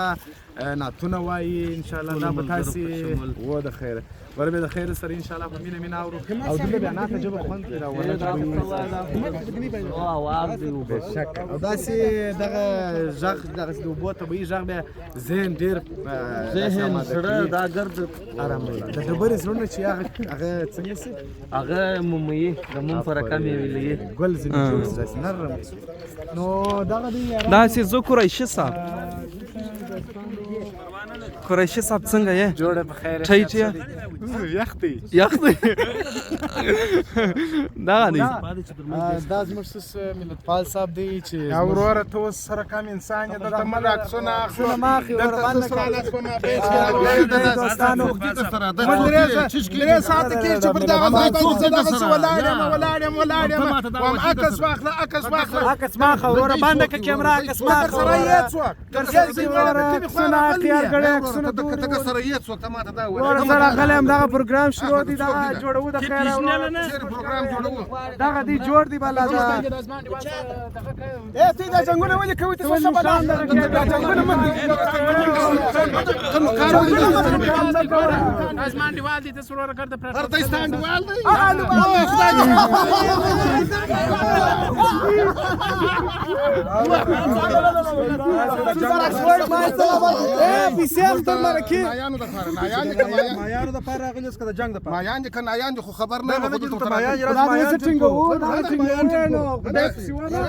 نعتونه وایي انشاءالله. دا به تاسې و د خیره ور به د خیر سره انشاءالله په مینه مینه اورو، او دلته بیا نعت ژبه خوند کوي. دا وله بېشک، او داسې دغه غږ، دغسې د اوبو طبیعي غږ بیا ذهن ډېر داسې ذهن اماده زړه کوي. دا ګرد اراموي د ډبرې زړونه چې هغه هغه څنګه سي هغه مومي د موم په رقم یې ویلي. ګل ځینې جوړ سي داسې نرم. نو دغه دی یاران. داسې زه قریشي صاحب، قریشي صاحب څنګه یې؟ جوړه په خیر. ټیټ یې؟ یخ دی. یخ دی. دغه دی. دا زموږ سس ملتپال صاحب دی چې یا وروره، ته اوس سره کم انسان یې، دلته موږ عکسونه اخلو. عکسونه مه اخلي، دلته وروره، ته سره لاس په مابین کې آه، راغلی دی. دوستانو. موږ درې ساعته کېږي چې پر دغه ځای باندې زه دغسې ولاړ یم، ولاړ یم، ولاړ یم. وایم عکس واخله، عکس واخله. عکس ما اخله وروره، بنده که کیمره، عکس ما ته اخله سره یې څوک؟ وروره، عکسونه اخلي هر ګړی، عکسونه ته سره یې څوک؟ ته ماته دا ووایه. وروره، زه راغلی یم، دغه پروګرام شروع دی، دغه جوړوو د خیره وروره. چېرې پروګرام جوړوو؟ دغه دی جوړ دی بلا دا. ای ته دا جنګونه ولې کوې؟ ته څه بلا دا جنګونه مه هر دی ستا انډیوال دی؟ اوه، خدای دې. پیسې اختر مرکې نایانو دپاره، نایان دي که مایان؟ مایانو دپاره راغلي اوس که د جنګ دپاره؟ مایان دي که نایان دي خو خبر نه یم، خو دلته مایان راغلي. خدای دې څه ټینګوو، دا ټینګوو نو خدای پسې ونه.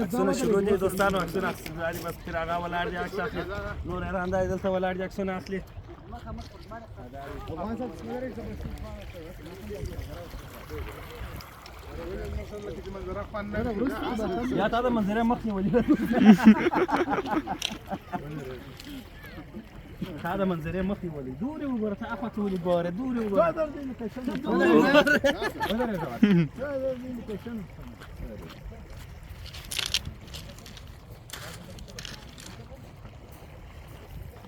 عکسونه شروع دي دوستانو، عکسونه اخلي. بس پیر هغه ولاړ دي، عکس اخلي. نور یاران دا دلته ولاړ دي، عکسونه اخلي. یا تا د منظرې مخ نیولې، تا د منظرې مخ نیولې. دورې وګوره، ته اخوا ته ولې ګوره؟ دورې وګوره، دورې وګوره.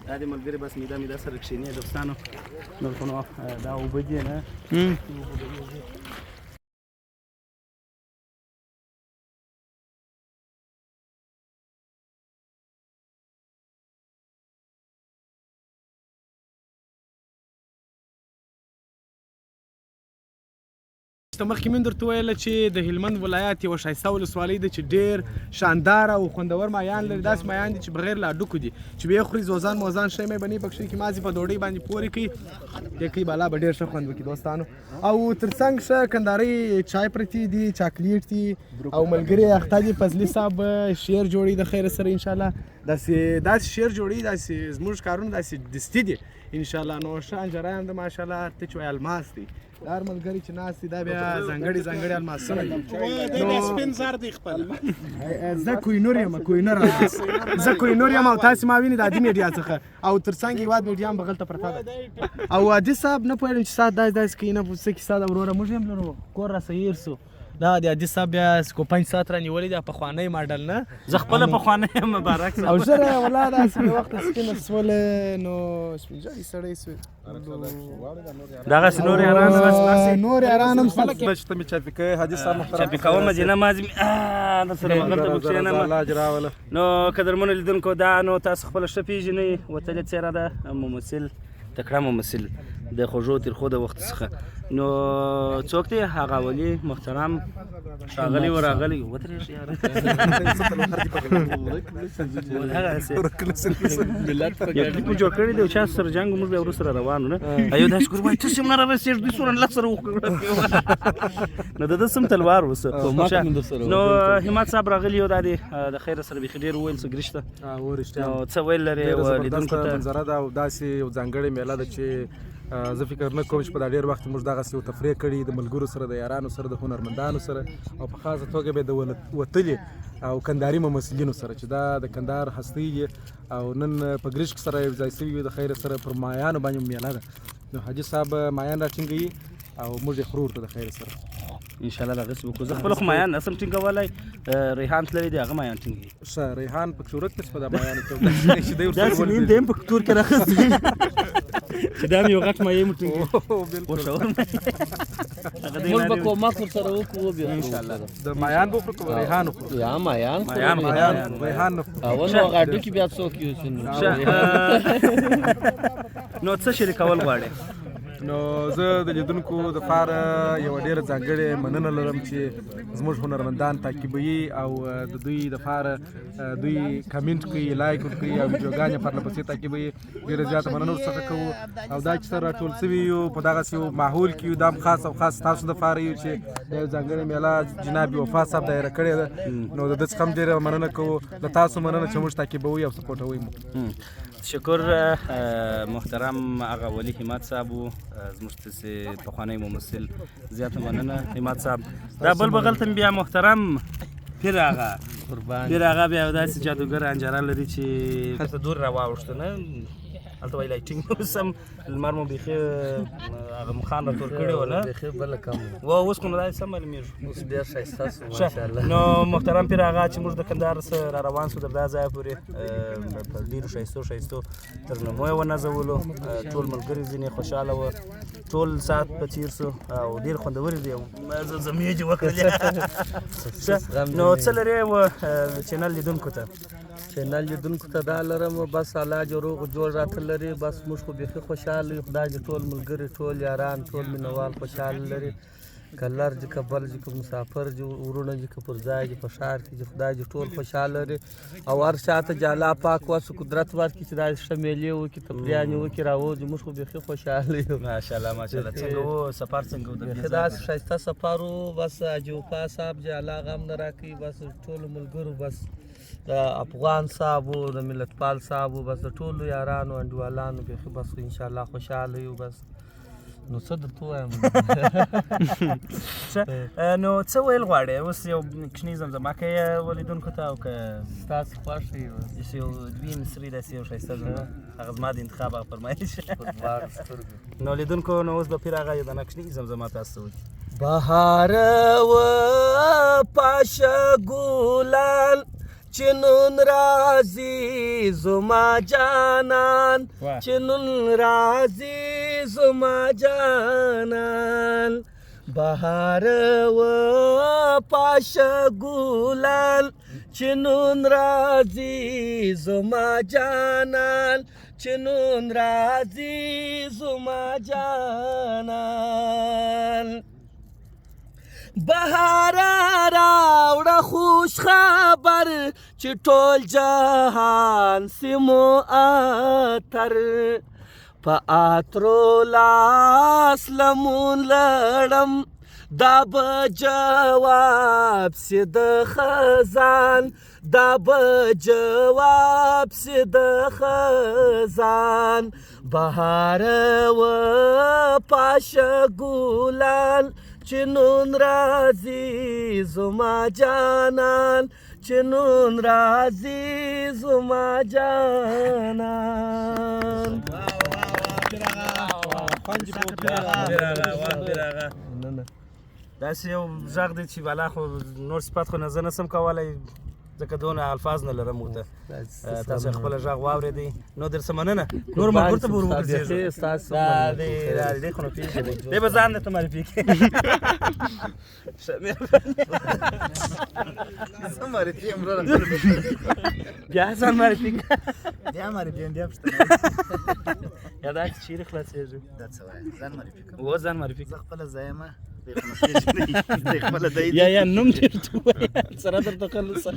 دا د ملګري بس میده میده سره کښېني دوستانو. نور خو نو دا اوبه دي نه؟ ته مخکې مې درته ویل چې د هلمند ولایت یوه ښایسته ولسوالۍ ده چې ډېر شاندار او خوندور مایان لري. داسې مایان دي چې بغیر له هډوکو دي، چې ویې خوري زوزان موزان شی مې به نه پکښې کې، مازې په ډوډۍ باندې پورې کوي یې کوي، بالا به ډېر ښه خوند وکړي دوستانو. او ترڅنګ ښه کندهارۍ چای پرتې دي، چاکلیټ دي، او ملګری اخته دي فضلي صاحب شعر جوړوي د خیره سره انشاءالله. داسې داسې شعر جوړوي، داسې زموږ کارونه داسې دستي دي ان شاء الله. نو ښه انجره هم ده ماشاءالله، ته چې وایې الماس دی. دا هر ملګری چې ناست دی دا بیا ځانګړي ځانګړي الماسونه دي. دی سپین زر دی خپل. زه کوینور یم، کوینور الماس، زه کوینور یم. او تاسې ما وینئ د عادي میډیا څخه، او تر څنګ هېواد میډیا هم بغلته پرته ده. او عادي صاحب نه پوهېږم چې ساعت داسې داسې کوي، نه څه کیسه ده وروره. موږ هم لرو کور راسره هېر سو. دا د عادي صاحب بیا کوپنج ساعت رانیولی دی، پخوانی ماډل نه. زه خپله پخوانی یم مبارک او ژر ولا داسې بې وخته سپینه سوله، نو سپین ږیری سړی سو. دغسې نور یاران نور یاران هم شته. چې ته مې چاپي کوې حاجي صاحب محترم، چاپي کوم مدینه مازې در سره بغل ته به کښېنم. نو قدرمنو لیدونکو، دا نو تاسو خپله ښه پېژنئ، وتلې څېره ده، ممثل، تکړه ممثل د خوږو ترخو د وخت څخه. نو څوک دی هغه ولي محترم ښاغلی و راغلی ودرېږه یاره. یو کلیپ مو جوړ کړی دی، چا سره جنګ موږ بیا وروسته را روان نه، ایو داسې ګور وایي تاسې هم نه رارسېږو، دوی څومره لس سره وکړو. نو د ده سم تلوار اوس. نو همت صاحب راغلی یو، دا دی د خیره سره بیخي ډېر وویل څه ګرشته. نو څه ویل لرې لیدونکو ته؟ منظره ده او داسې یو ځانګړې میله ده چې زه فکر نه کوم چې په دا ډېر وخت موږ دغسې یو تفریح کړي د ملګرو سره، د یارانو سره، د هنرمندانو سره، او په خاصه توګه به د وتلي او کنداري ممثلینو سره چې دا د کندهار هستۍ دي. او نن په ګرشک سره یو ځای سوي د خیر سره پر مایانو باندې میله ده. نو حاجي صاحب مایان راټینګوي او موږ یې خورو ورته د خیر سره ان شاء الله. دغسې وکړو. زه خپله خو مایان نه سم ټینګولی، ریحان تللی دی هغه مایان ټینګوي. ښه ریحان پکې ورک کړ چې په دا مایانو کې چې دی ورسره داسې نیم دی هم په تور کې راخیستی چې دا مې یو غټ مایع مو ټینګوي. موږ به کومک ورسره وکړو بیا ان شاء الله. د مایان به وخورو که ریحان وخورو؟ یا مایان مایان ریحان نه خورو. او نو هغه هډوکي بیا څوک یوسي؟ نو څه شریکول غواړې؟ نو زه د لیدونکو دپاره یوه ډېره ځانګړې مننه لرم چې زموږ هنرمندان تعقیبوي او د دوی دپاره دوی کمنټ کوي، لایک ورکوي او ویډیوګانې پرله پسې تعقیبوي. ډېره زیاته مننه ورڅخه کوو. او دا چې سره راټول سوي یو په دغسې یو ماحول کې یو، دا هم خاص او خاص ستاسو دپاره یو چې دا یو ځانګړې میله جناب وفا صاحب دایره کړې ده. نو د ده څخه هم ډېره مننه کوو. له تاسو مننه چې موږ تعقیبوي او سپورټوي مو. شکر محترم هغه ولي همت صاحب و، زموږ تاسې پخوانی ممثل، زیاته مننه همت صاحب. دا بل بغل ته بیا محترم پیر آغا، پیر آغا بیا داسې جادوګر انجاره لري چې هلته دور راواوښته نه، هلته وایي lighting سم لمر مو بیخي هغه مخان را تور کړی و نه، بیخي بله کم و. اوس خو نو داسې سم معلومېږي، اوس ډېر ښایسته سو ماشاءالله. نو محترم پیر آغا چې موږ د کندهار څخه را روان سو تر دا ځایه پورې په ډېرو ښایستو ښایستو ترنمو یې ونازولو، ټول ملګري ځینې خوشحاله وه، ټول ساعت په تېر سو او ډېر خوندورې دي زمزمې دې وکړلې. نو څه لرې و چینل لیدونکو ته؟ چینل لیدونکو ته دا لرم بس الله دې روغ جوړ راته لري. بس موږ خو بیخي خوشحاله یو، خدای دې ټول ملګري ټول یاران ټول مینوال خوشحاله لري. که لر دي که بل دي که مسافر دي وروڼه دي که پر ځای دي په ښار کې دي، خدای دې ټول خوشحاله لري. او هر چا ته دې الله پاک وسو قدرت ورکړي چې داسې ښه مېلې وکړي، تفریحانې وکړي، راووځي. موږ خو بیخي خوشحاله یو. ماشاءالله ماشاءالله. څنګه و سفر څنګه و؟ بیخي داسې ښایسته سفر و. بس حاجي وفا صاحب دې الله غم نه راکوي. بس ټولو ملګرو، بس د افغان صاحب و، د ملتپال صاحب و، بس د ټولو یارانو انډیوالانو بیخي بس انشاءالله خوشحاله یو. بس نو څه درته ووایم؟ نو څه ویل غواړې اوس؟ یو کوچنی زمزمه کوې ولیدونکو ته او که ستاسو خوښه وي؟ داسې یو دوې مصرې داسې یو ښایسته زمزمه، هغه زما د انتخاب هغه فرمایش. نو لیدونکو نو اوس به پیر هغه یو دانه کوچنی زمزمه تاسو ته وکړي. بهار و پاشه ګلان چې نن راځي زما جانان، چې نن راځي زما جانان. بهار و پاشه ګلان چې نن راځي زما جانان، چې نن راځي زما جانان. بهار راوړه خوش خبر چې ټول جهان سیمو اتر، په اترو لاس لمون لړم دا به جواب سي د خزان، دا به جواب سي د خزان. بهار و پاشه ګلان چې نن راځي زما جانان، چې نن راځي زما جانان. داسې یو غږ دی چې بالا خو نور صفات خو نه زه نه سم کولی، ځکه دونه الفاظ نه لرم ورته. تاسو خپل غږ واورېدئ، نو در څه مننه. نور ملګرو ته به ور وګرځېږو. دا دی دا دی خو نو پېژني دی به ځان درته معرفي کړي. ښه مهرباني. زه معرفي یم وروره. بیا ځان معرفي کړه. بیا معرفي یم، بیا پوښتنه. یا دا چې چیرې خلاصېږي؟ دا څه وایې؟ ځان معرفي کړم. و ځان معرفي کړه. زه خپله زه یم، دی خو نه پېژني، دی خپله دی. یا یا نوم دې ورته ووایه، سره درته خلص.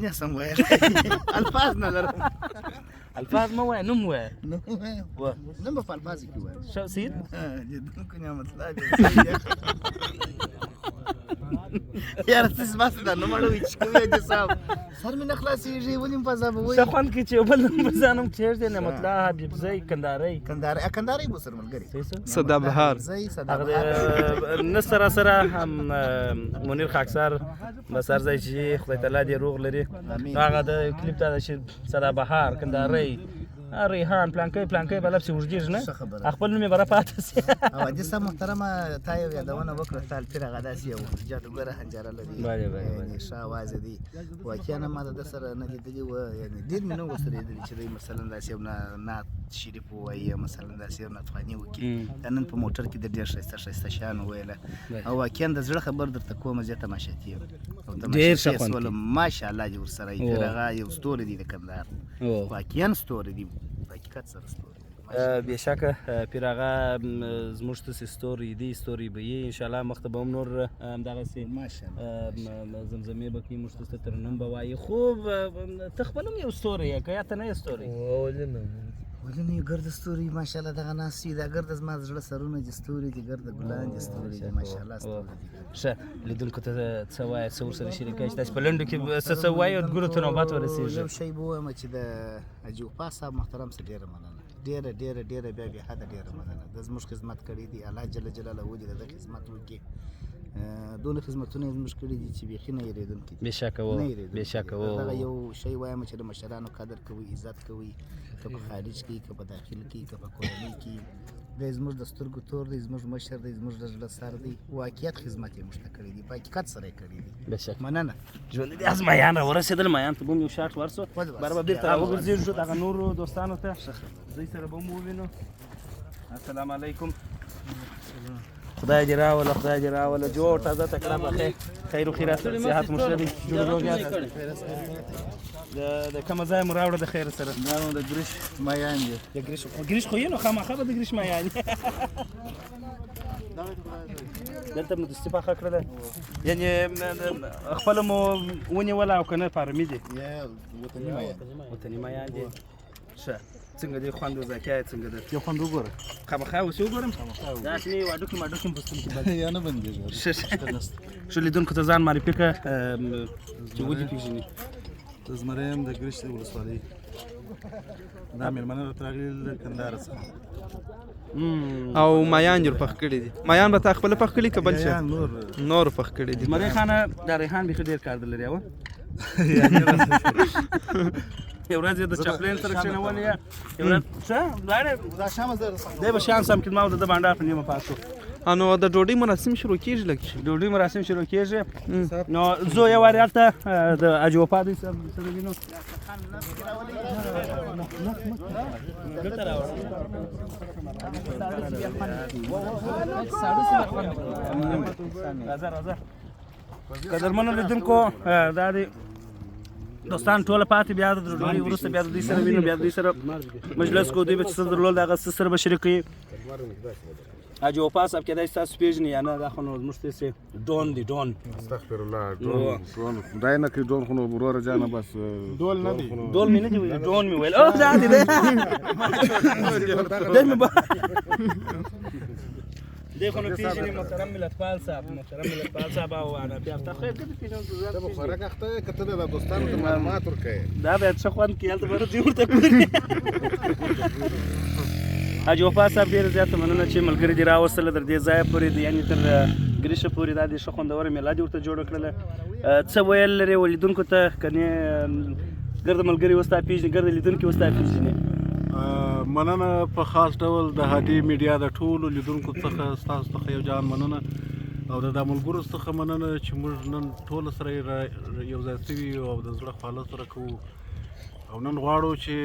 نه سم ویلی، الفاظ نه لرم. الفاظ مه وایه، نوم ووایه. نوم ووایم؟ نوم به په الفاظو کې ووایم. ښه سید؟ لیدونکو نعمت الله دې. یاره څه زما څه دا نوم اړوي چې کوم یې دې صاحب سر مې نه خلاصېږي، ولې مې په عذابوي؟ ښه خوند کوي چې یو بل نوم په ځان هم کښېږدې. نعمت الله حبیبزی کندهاری. کندهاری، کندهاری به سره ملګری. سدابهار. هغه نه سره سره هم منیر خاکسار به سر ځای چې خدای تعالی دې روغ لري. هغه د کلیپ ته چې سدابهار کندهاری ریحان پلانکی پلانکی به لپسې اوږدېږي نه، خپل نوم یې به را پاتې شي. او عادي صاحب محترمه تا یو یادونه وکړه، تا الپیر هغه داسې یو جادوګره حنجره لري، یعنې ښه اواز یې دی. واقعا ما د ده سره نه لیدلي وه، یعنې ډېر مې نه وو سره لیدلي چې دی مثلا داسې یو نعت شریف ووایي یا مثلا داسې یو نعتخواني وکړي. دا نن په موټر کې د ډېر ښایسته ښایسته شیان وویله او واقعا د زړه خبر درته کوم، زه تماشاتي یم او تماشاتي سولم. ماشاءالله دې ورسره وي. پیر هغه یو ستوری دی د کندهار، واقعا ستوری دی، حقیقت سره ستوری دی. بېشکه پیر هغه زموږ تاسې ستوری دی، ستوری به یې انشاءالله. مخته به هم نور همدغسې زمزمې به کوي، موږ تاسو ته ترنم به وایي. خو ته خپل هم یو ستوری یې که یا ته نه یې ستوری؟ ولې نه، ولې نه یو ګرده ستوري ماشاءالله دغه ناست وي، دا ګرده زما د زړه سرونه دي، ستوري دي، ګرده ګلان دي، ستوري دي، ماشاءالله ستوري دي. ښه لیدونکو ته څه وایې، څه ورسره شریکوې چې تاسې په لنډو کې څه څه وایې او ګورو ته نوبت ورسېږي؟ یو شی به ووایم چې د حاجي وفا صاحب محترم څخه ډېره مننه، ډېره ډېره ډېره بیا بې حده ډېره مننه. ده زموږ خدمت کړی دی، الله جل جلاله دې د ده خدمت وکړي. دونه خدمتونه یې زموږ کړي دي چې بیخي نه هېرېدونکي دي. بېشکه و، بېشکه و. دغه یو شی وایم چې د مشرانو قدر کوي، عزت کوي، که په خارج کې، که په داخل کې، که په کورنۍ کې. دی زموږ د سترګو تور دی، زموږ مشر دی، زموږ د زړه سر دی. واقعیت خدمت یې موږ ته کړی دی، په حقیقت سره یې کړی دی. بېشکه. مننه. ژوندی دې. از میان را ورسېدل، میان ته به هم یو شاټ ورسو، باره به بېرته راوګرځېږو دغه نورو دوستانو ته، دوی سره به هم ووینو. السلام علیکم. خدای دې راوله، خدای دې راوله. جوړ تازه تکړه بخیر، خیر و خیرات، صحت مو ښه دی، جوړ روغ یاست؟ د کومه ځایه مو راوړه د خیر سره؟ دا نو د ګریش مایان دی. د ګریش، ګریش خو یې نو خامخا به د ګریش مایان یې. دلته مو دستي پخه کړله، یعنې خپله مو ونیوله او که نه فارمي دي؟ وطني مایان. وطني مایان دي. ښه څنګه دی خوند او ذایقه یې څنګه ده؟ یو خوند وګوره. خامخا اوس یې وګورم؟ داسې نه یو هډوکي ماډوکي مې په ستوني کې بند. یا نه بندېږي. ښه ښه لیدونکو ته ځان معرفي کړه چې ودې پېژني. زمری یم د ګرشک ولسوالۍ. دا مېلمانه راته راغلي له کندهاره څخه. او مایان دې ورپخ کړي دي. مایان به تا خپله پخ کړي که بل چا؟ نور پخ کړي دي. زمری خانه دا ریحان بیخي ډېر کار درلري وه. یو ورځ یې د چپلین سره کښېنولې یو ورځ څه لاړې دی به شان سم کړي، ما د ده بانډار په نیمه پاس شو. نو د ډوډۍ مراسم شروع کېږي لږ؟ ډوډۍ مراسم شروع کېږي. نو زه یو وارې هلته د حاجي وفا دوی سره وینو. دلته راوړه. راځه راځه. قدرمنو لیدونکو دا دی دوستان ټوله پاتې، بیا د ډوډۍ وروسته بیا د دوی سره وینو، بیا د دوی سره مجلس کوو. دوی به چې څه درلودل هغه څه سره به شریک کوي. حاجي وفا صاحب کېدای شي تاسو پېژني یا نه، دا خو نو زموږ تاسې ډون دی، ډون. استغفر الله، ډون ډون خدای نه کوي، ډون خو نو وروره جانه بس ډول نه دی، ډول مې نه دی ویلي، ډون مې ویل. او دا دی دی مې دی خو نو پیژنې محترم ملتپال صاحب، محترم ملتپال صاحب او انا بیا تا خو یې پیژنم. ته به خوراک اخته یې که ته د دوستانو ته معلومات ورکوې؟ دا به څه خوند کوي، هلته به ورځي ورته ګوري. حاجي وفا صاحب، ډېره زیاته مننه چې ملګري دې راوستله تر دې ځایه پورې، یعنې تر ګریشه پورې. دا دې ښه خوندوره میله دې ورته جوړه کړله. څه ویل لرې ولیدونکو ته؟ کنې ګرده ملګري اوس تا پېژني، ګرده لیدونکي اوس تا پېژني. مننه په خاص ډول د هادي میډیا د ټولو لیدونکو څخه، ستاسو څخه یو جهان مننه او د دا ملګرو څخه مننه چې موږ نن ټول سره یو ځای شوي یو او د زړه خواله سره کوو. او نن غواړو چې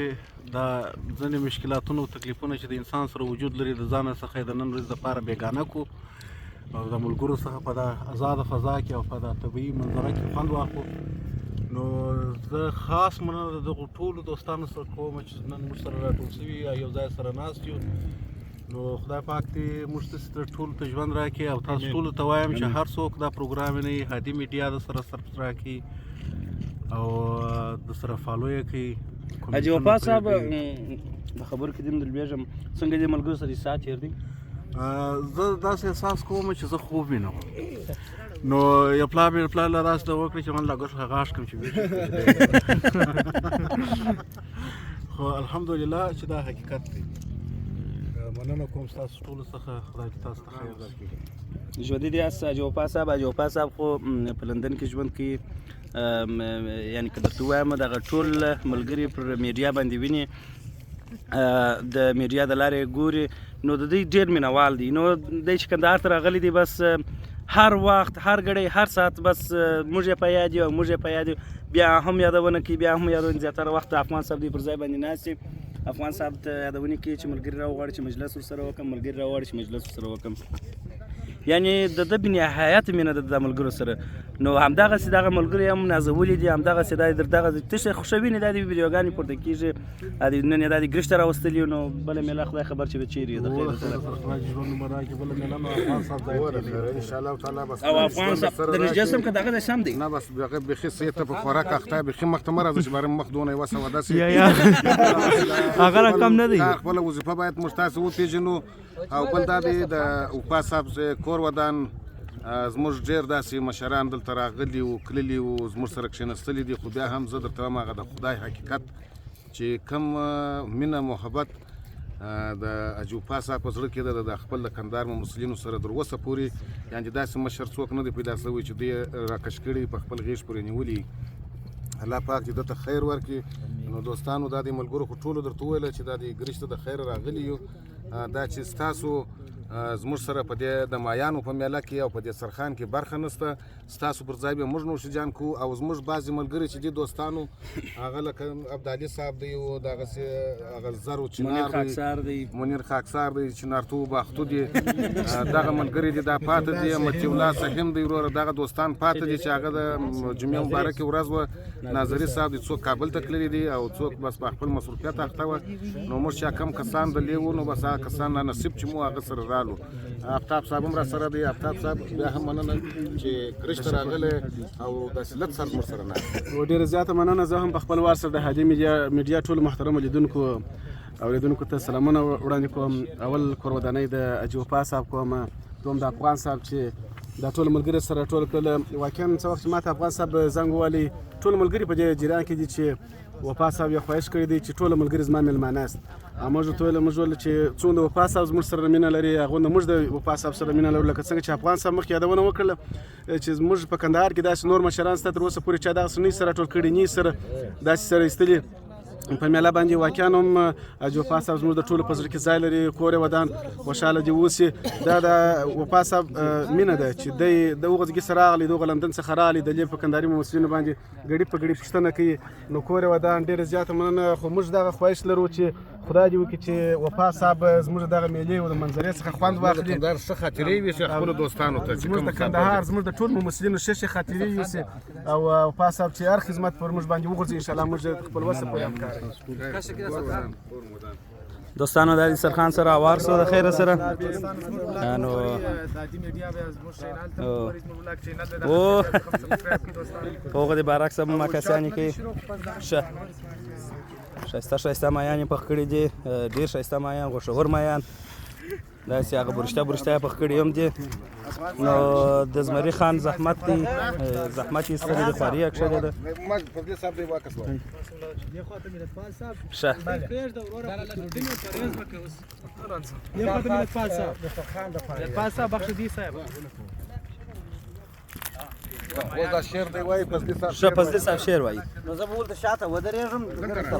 دا ځینې مشکلاتونه او تکلیفونه چې د انسان سره وجود لري، د ځانه څخه یې د نن ورځې دپاره بېګانه کړو او د ملګرو څخه په دا ازاده فضا کې او په دا طبیعي منظره کې خوند واخلو. نو زه خاص مننه د دغو ټولو دوستانو سره کوم چې نن موږ سره راټول شوي او یو ځای سره ناست یو. نو خدای پاک دې موږ ته ټولو ته ژوند راکړي او تاسو ټولو ته وایم چې هر څوک دا پروګرام نه هادي میډیا د سره سبسکرایب کړي او د سره follow یې کړي. حاجي وفا صاحب، د خبرو کې دې درلوېږم، څنګه دې ملګرو سره ساعت تېر دی؟ زه داسې احساس کوم چې زه خوب وینم. نو یو پلار مې پلار له داسې وکړي چې من لا ګوښه غاښ کړم چې، خو الحمدلله چې دا حقیقت دی. مننه کوم ستاسو ټولو څخه، خدای دې تاسو ته خیر درکړي. ژوندي دې یاست حاجي وفا صاحب. حاجي وفا صاحب خو په لندن کې ژوند کوي، یعنې که درته ووایم دغه ټول ملګري پر میډیا باندې ویني، د میډیا د لارې ګوري، نو د دوی ډېر مینهوال دي. نو دی چې کندهار ته راغلي دي، بس هر وخت، هر ګړی، هر ساعت بس موږ یې په یاد یو او موږ یې په یاد یو، بیا هم یادونه کوي، بیا هم یادونه. زیاتره وخت افغان صاحب دی پر ځای باندې ناست، افغان صاحب ته یادونه کوي چې ملګري راوغواړي چې مجلس ورسره وکړم، ملګري راوغواړي چې مجلس ورسره وکړم. یعنې د ده بنهایت مینه ده د ملګرو سره. نو همدغسې دغه ملګري هم نازولي دي، همدغسې دا در دغه تشه خوښوي. دا د ویډیوګانې پورته کېږي، نن یې دا د ګرشته راوستلي، نو بله میله خدای خبر چې به چېرې د خیر سره. او افغان صاحب د نږدې سم که دغه سم دی؟ نه، بس هغه بیخي صحیح ته په خوراک اخته، بیخي مخ ته مه راځه چې باره مخ دونه یوه سوه داسې. هغه رقم نه دی. خپله وظیفه باید موږ تاسې وپېژنو. او بل دا دی د وفا صاحب کور ودان، زموږ ډېر داسې مشران دلته راغلي وو، کللي وو، زموږ سره کښېنستلي دي، خو بیا هم زه درته وایم هغه د خدای حقیقت چې کوم مینه محبت د حاجي وفا صاحب په زړه کې ده د خپل د کندهار ممثلینو سره تر اوسه پورې، یعنې داسې مشر څوک نه دی پیدا شوی چې دوی راکش کړي، په خپل غېږ پورې نیولي. الله پاک دې ده ته خیر ورکړي. نو دوستانو، دا د ملګرو خو ټولو درته وویل چې دا د ګرشت د خیر راغلي یو. دا چې ستاسو زموږ سره په دې د مایانو په میله کې او په دې سرخان کې برخه نشته، ستاسو پر ځای به موږ نوش جان کوو. او زموږ بعضې ملګري چې دي دوستانو، هغه لکه عبدالي صاحب دی او دغسې هغه زر و چنار دی، منیر خاکسار دی، چنارتو باختو دی، دغه ملګري دي دا پاته دي، مطیع الله سهیم دی وروره، دغه دوستان پاته دي چې هغه د جمعې مبارکې ورځ وه. ناظري صاحب دی، څوک کابل ته تللي دي او څوک بس په خپل مصروفیت اخته وه. نو موږ چې کم کسان د لیو، نو بس هغه کسان لا نصیب چې مو هغه سره رالو. افتاب صاحب هم را سره دی. افتاب صاحب بیا هم مننه چې کرش ته راغلی او داسې لږ سر زموږ سره ناست. ډېره زیاته مننه. زه هم په خپل وار سره د هادي میډیا ټولو محترمو لیدونکو اورېدونکو ته سلامونه وړاندې کوم. اول کورودانۍ د حاجي وفا صاحب کوم، دوم د افغان صاحب چې دا ټول ملګري سره ټول کړل. واقعا څه وخت چې ماته افغان صاحب زنګ ووالي، ټول ملګري په دې جریان کې دي چې وفا صاحب یو خواهش کړی دی چې ټول ملګري زما مېلمانه یاست. موږ ورته ویل، موږ ویل چې څومره وفا صاحب زموږ سره مینه لري، هغه موږ د وفا صاحب سره مینه لرو. لکه څنګه چې افغان صاحب مخکې یادونه وکړله چې زموږ په کندهار کې داسې نور مشران شته تر اوسه پورې چا دغسې نه سره ټول کړي، نه سره داسې سره ایستلي په میله باندې. واقعا هم حاجي وفا صاحب زموږ د ټولو په زړه کې ځای لري. کور یې ودان، خوشحاله دې اوسي. دا د وفا صاحب مینه ده چې دی د هغه ځای سره راغلی، د هغه لندن څخه راغلی، د لې په کندهاري ممثلینو باندې ګړي په ګړي پوښتنه کوي. نو کور یې ودان، ډېره زیاته مننه. خو موږ دغه خواهش لرو چې خدای دې وکړي چې وفا صاحب زموږ دغه میلې او د منظرې څخه خوند واخلي، د کندهار ښه خاطرې ویسي خپلو دوستانو ته، زموږ د کندهار زموږ د ټولو ممثلینو ښه ښې خاطرې یوسي. او وفا صاحب چې هر خدمت پر موږ باندې وغورځي، انشاءالله موږ خپل وسه پورې همکار. دوستانو د سرخان سره اوار سو د خیر سره. نو او هغه د بارک صاحب ما کسانی کې شه ښایسته ښایسته مایان یې پخ کړي دي، ډېر ښایسته مایان، غوښور مایان. داسې هغه برشته برشته یې پخ کړي هم دي. نو د زمري خان زحمت دی، زحمت یې ایستلی دی، خواري یې کښلې ده. ښه ښه فضلي صاحب شعر وایي. نو زه به ورته شاته ودرېږم،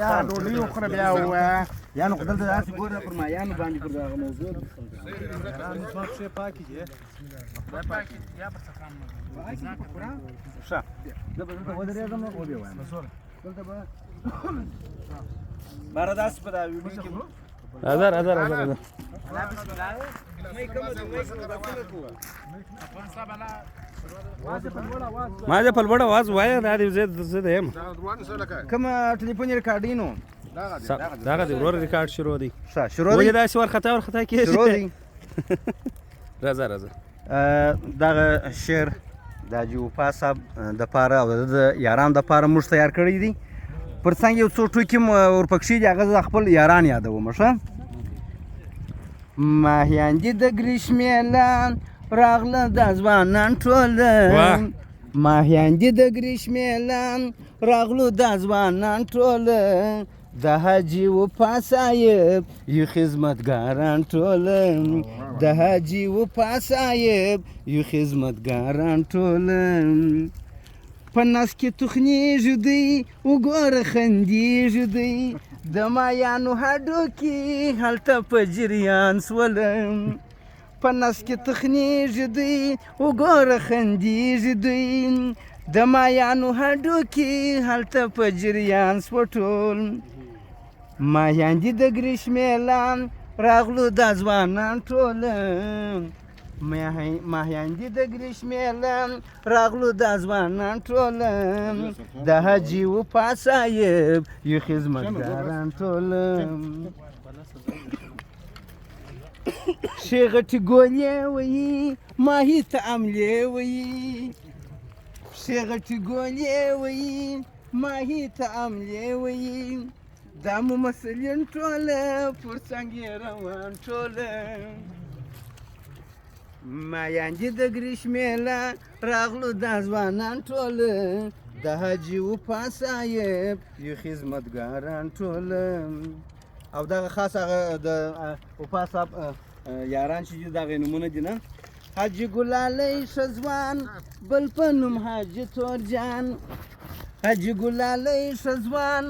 یا ډوډۍ وخوره بیا ووایه، یا نو خو دلته داسې ګوره پر مایانو باندې پر دغه موضوع. ښه زه به دلته ودرېږم وبې وایم. دلته به باره داسې په دا ویډیو کې راځه راځه راځه راځه. ما دې په لوړ اواز وایه، دا دې زه د یم. کوم ټلیفون ریکارډینګ نو دغه دی ورور ریکارډ شروع دی. ښه شروع دی. ولې داسې ورخطا ورخطا کېږي؟ شروع دی. راځه راځه. دغه شعر د حاجي وفا صاحب دپاره او د ده یارانو دپاره موږ تیار کړی دی. پر څنګ یو څو ټوکې هم ورپکښې دي، هغه زه خپل یاران یادوم. ښه ماهیان دي د ګریشمې راغله د ځوانان ټوله، ماهیان دي د ګریشمې راغلو د ځوانان ټوله، د حاجي وفا صاحب یو خدمتګاران ټوله، د حاجي وفا صاحب یو خدمتګاران ټوله. په نس کې تخنیږي دوی وګوره خندیږي دوی، د مایانو هډوکي هلته په جریان سوله. په نس کې تخنیږي دوی وګوره خندیږي دوی، د مایانو هډوکي هلته په جریان سوه ټول. مایان دي د ګریشمې راغلو دا ځوانان ټوله، ماهیان دي د ګریشمې راغلو دا ځوانان ټوله، د حاجي وفا صاحب یو خدمتګاران ټوله. ښې غټې ګولې ویي ماهي ته عملې ویي، ښې غټې ګولې ویي ماهي ته عملې ویي، دا ممثلین ټوله پر څنګ یې روان ټوله. مایان دي د ګریشمې راغلو دا ځوانان ټوله، د حاجي وفا صاحب یو خدمتګاران ټوله. او دغه خاص هغه د وفا صاحب یاران چې دي دغه نومونه دي نه، حاجي ګلالی ښه ځوان بل په نوم حاجي تورجان، حاجي ګلالی ښه ځوان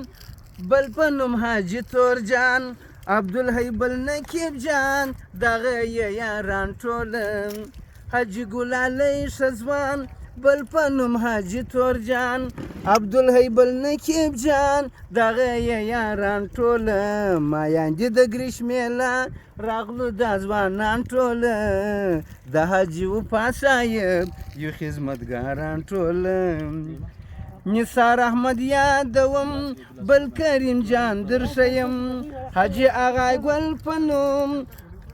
بل په نوم حاجي تورجان، عبدالحی بل نقیب جان دغه یې یاران ټوله. حاجي ګلالی ښه ځوان بل په نوم حاجي تورجان، عبدالحی بل نقیب جان دغه یې یاران ټوله. مایان دي د ګریشمې راغلو دا ځوانان ټوله، د حاجي وفا صاحب یو خدمتګاران ټوله. نثار احمد یادوم بل کریم جان درښیم، حاجي اغا ګل په نوم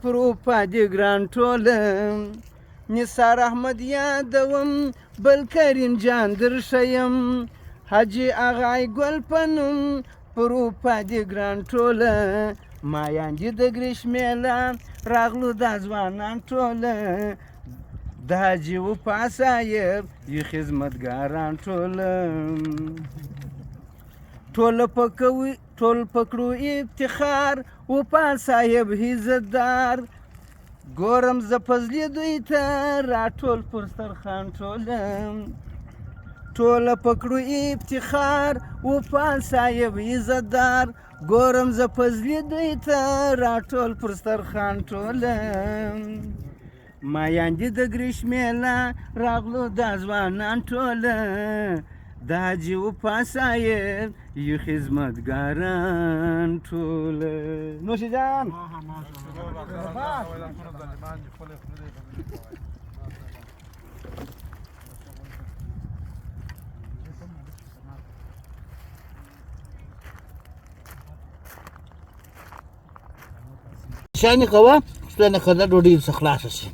پر وفا دي ګران ټوله. نثار احمد یادوم بل کریم جان درښیم، حاجي اغا ګل په نوم پر وفا دي ګران ټوله. مایان دي د ګریشمې راغلو دا ځوانان ټوله، د حاجي وفا صاحب یو خدمتګاران ټوله. ټول پکړو افتخار وفا صاحب عزتدار، ګورم زه فضلي دوی ته راټول پر سترخوان ټوله. ټوله پکړو افتخار وفا صاحب عزتدار، ګورم زه فضلي دوی ته راټول پر سترخوان ټوله. مایان دي د ګریشمې راغلو دا ځوانان ټوله، د حاجي وفا صاحب یو خدمتګاران ټوله. نوشي جان شانې کوه ستنه کله ډوډۍ څخه خلاصه شي.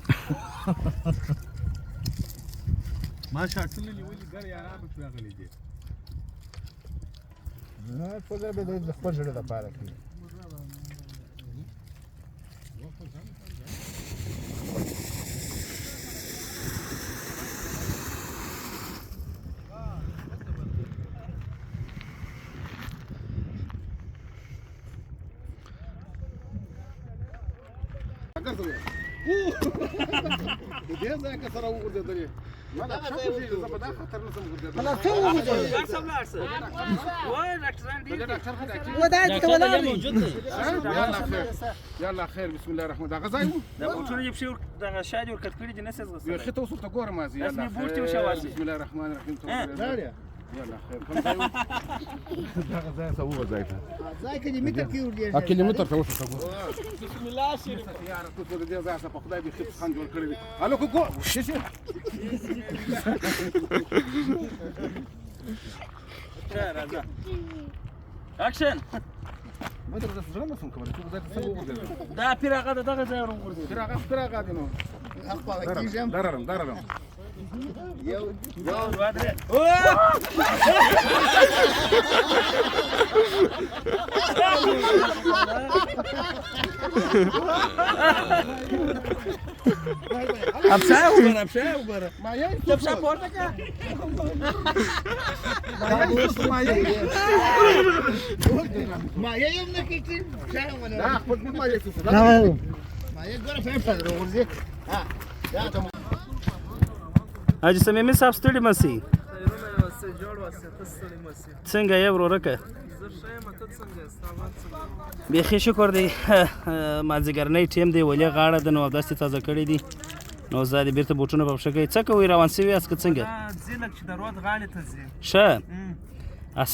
ما شاټونه نیولي ګر یارانو چې راغلي دي. نه ټول به د خپل زړه لپاره کوي. راګرځه د دې ځای که سره وغورځېدلې ما دا پښه خوږېږي زه په دا خاطر نه شم غورځېدلی. لاړ شه لاړ شه وای ډاکټران ډېر ډاکټر خو ډاکټر و دا ته ولاړ دی. یاالله خیر بسم الله الرحمن دغه ځای وو دا بوټونه دې پښې دغه شا دې ورکت کړي دي نه سې ځغستلی. بیخي ته اوس ورته ګورم ازي داسې مې بوټ دې وشواسي. بسم الله الرحمن الرحیم ته یاالله خیر کوم ځای وو دغه ځای ته وو ځای ته ځای کیلومتر کې ورډېږي کیلومتر ته اوس ورته ګورم بسم الله شریف یاره ته د دې ځای څخه په خدای بیخي خان جوړ کړی دی هلکو ګو څه شي راځه اکشن ما درته زړه نه شم کولی چې ځای ته څنګه وغورځېدم دا پیر هغه د دغه ځای وروغورځېد. پیر هغه دی نو دررم دررم یو دوه درې پښه وګوره پښه وګوره ته پښه پورته کړه. مایه هم نه کېږي پښه هم ونه دا خپل مایه څه مایه ګوره په پښه وروغورځي. حاجي صمیمي صاحب ستړي مه سئ. خیرونه یوسې جوړ اوسې ته ستړي مه سې. څنګه یې ورورکه؟ زه ښه یم ته څنګه یې ستا حال څنګه دی؟ بیخي شکر دی. مازدیګرنۍ ټیم دی ولې غاړه ده نو اودس دې تازه کړی دی نو زه دې بیرته بوټونه په پښه کوي. څه کوئ روان سوي یاست که څنګه؟ ځي لږ چې د رود غاړې ته ځي. ښه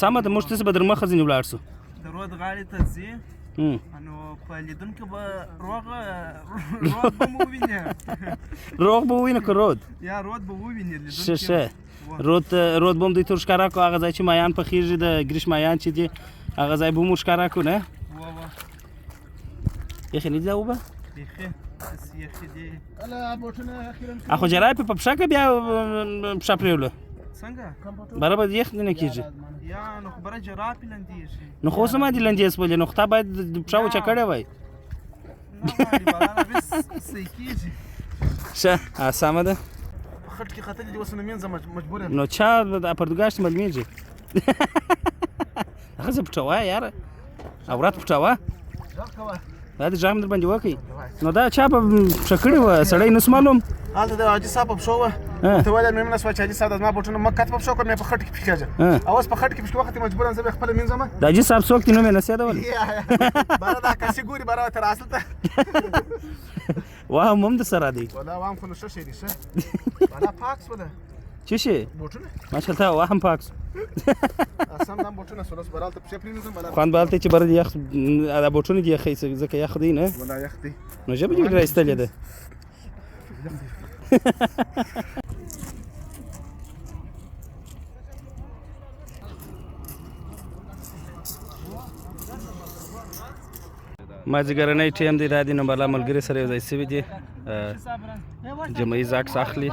سمه ده موږ تاسې به در مخه ځینې ولاړ سو. د رود غاړې ته ځي نو په لیدونکو به روغ رود به مو وویني. روغ به وویني که رود؟ یا رود به وویني ښه ښه رود رود به هم دوی ته ورښکاره کړو. هغه ځای چې مایان پخېږي د ګریش مایان چې دي هغه ځای به هم ورښکاره کړو نه؟ وه وه یخې نه دي دا اوبه؟ بیخي داسې یخې دي. خو جراپې په پښه که بیا پښه پرېولو څنګه؟ بره به یخ نه کېږي. یا نو خو بره جراپې لندېږي. نو خو اوس هم دې لندې سولې نو خو تا باید پښه وچه کړې وای. ښه سمه ده. په خټ کې ختلي دي اوس نو مینځه مجبور یم. نو چا د پردوګاشت معلومېږي. هغه څه پټوه یاره عورت پټوه. دا دې غږ مې در باندې وکړي. نو دا چا په پښه کړې وه سړی نه شو معلوم. هلته د حاجي صاحب په پښو وه ورته ویل مې نه شوه چې حاجي صاحب زما بوټونه مه کت په پښو کړه مې په خټ کې پښېږه او اوس په خټ کې پښې وختې مجبور یم زه به خپله مینځم. د حاجي صاحب څوک دی نوم یې نه شې یادولی؟ باره دا کسي ګوري باره ورته راصل ته وهم هم در سره دی. ولا وهم خو نو ښه شی دی ښه ولا پاک سوله. څه شي؟ بوټونه ماشاءالله وهم پاک سو. سم دم بوټونه سول اوس بره هلته پښې پرېنیځم. خوند به هلته چې بره دې یخ دا بوټونه دې یخی ځکه یخ دی نه؟ ولا یخ دی. نو ژبه دې را ایستلې ده. مازدیګرنۍ ټیم دی دا دی نو بلا ملګري سره یو ځای سوي دي جمعي عکس اخلي.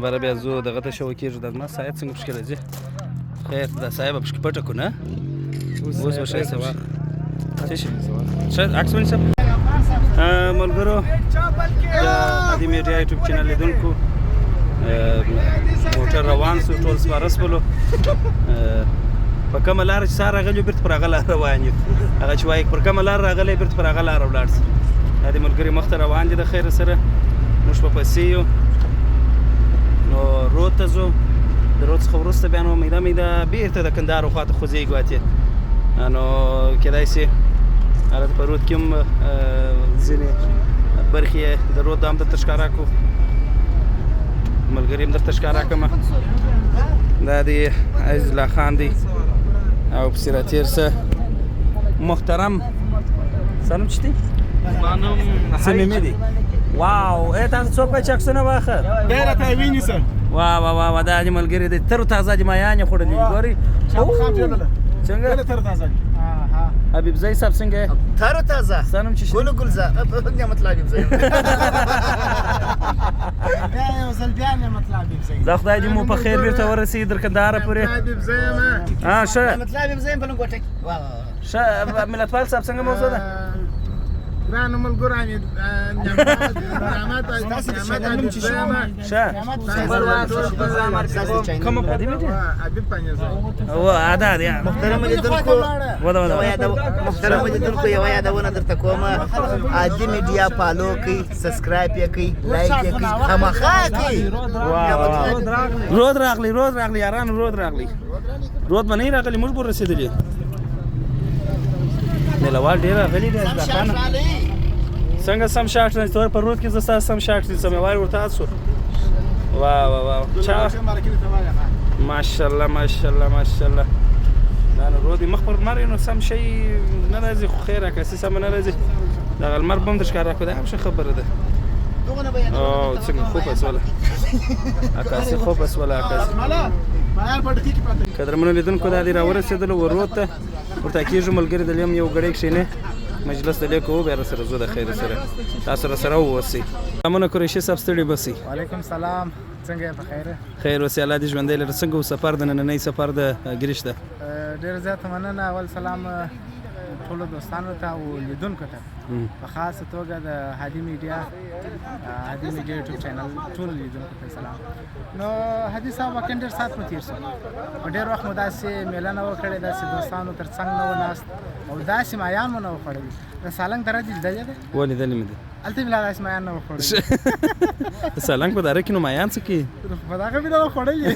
بره بیا ځو دغه ته شوه کېږو. دا زما سایه څنګه پکښې راځي؟ خیر دا سایه به پکښې پټه کړو نه اوس به ښه سي. څه شي ښه عکس ونیسم. ملګرو د هادي میډیا یوټیوب چینل لیدونکو موټر روان سو ټول سپاره سولو. په کومه لاره چې سهار راغلی یو بېرته پر هغه لار روان یو. هغه چې وایي پر کومه لار راغلی بېرته پر هغه لاره ولاړ سي. دا د ملګري مخته روان دي د خیره سره موږ په پسې یو. نو رود ته ځو د رود څخه وروسته بیا نو میده میده بېرته د کندهار خوا ته خوځېږو اتې. نو کېدای سي هلته په رود کې هم ځینې برخې د رود هم درته ښکاره کړو. ملګري هم درته ښکاره کړم. دا دی عزیز الله خان دی او پسې راتېر سه محترم ستا نوم څه دی؟ زما نوم صمیمي دی. واو ای تاسو څوک وایي چې عکسونه واخه؟ بیا راته یې ونیسه. وا وا وا وا دا دې ملګري دی تر تازه دې مایان یې خوړلي دي ګورئ. څنګه؟ تر تازه دي. حبیب زی صاحب څنګه یې؟ تر تازه. ستا نوم څه شي؟ ګل ګلزار نعمت الله حبیب زی. بیا یو ځل بیا نعمت الله حبیب زی. دا خدای دې مو په خیر بیرته ورسېږي تر کندهاره پورې. حبیب زی یم. ښه نعمت الله حبیب زی یم په لنګوټه کې. ښه ملتپال صاحب څنګه موضوع ده؟ ګرانو ملګرو نعمت محترم لیدونکو یوه یادونه درته کوم، عادي میډیا follow کړئ، subscribe یې کړئ، like یې کړئ، خامخا کړئ. رود راغلی، رود راغلی یارانو، رود راغلی، رود به نه راغلی، موږ به رسېدلي. میلوال ډېر راغلي دي. څنګه سم شاټ نه تور پر رود کې زه ستاسو سم شاټ نیسم، وای ورته شو. وا وا وا چا ماشاءالله ماشاءالله ماشاءالله. دا نو رود مخ پر لمر نو سم شي نه راځي، خو خیر عکاسي سمه نه راځي. دغه لمر به هم در ښکاره کړو، دا هم ښه خبره ده. او څنګه خوبه سوله عکاسي، خوبه سوله عکاسي. قدرمنو لیدونکو دا دی راورسېدلو ورود ته، ورته کېږو ملګري د لیم یو ګړی کښېنې مجلس د لیکو بیا راسره ځو د خیر سره، تاسو راسره واوسئ. سلامونه قریشي صاحب، ستړي به سئ. وعلیکم سلام، څنګه یې؟ په خیر؟ خیر اوسې، الله دې ژوندی لره. څنګه و سفر د نننۍ سفر د ګریش ده؟ ډېر زیاته مننه. اول سلام ټولو دوستانو ته او لیدونکو ته، په خاصه توګه د هادي میډیا، هادي میډیا یوټیوب چینل ټولو لیدونکو ته سلام. نو هادي صاحب واقعا ډېر ساعت مو تېر شو او ډېر وخت مو داسې میله نه وه کړې، داسې دوستانو تر څنګ نه و ناست او داسې مایان مو نه وه خوړلي. د سالنګ دره دې لیدلې ده؟ ولیدلې مې ده. هلته مې لا داسې مایان نه وه خوړلي. د سالنګ په دره کې نو مایان څه کوي؟ په دغه مې نه وه خوړلي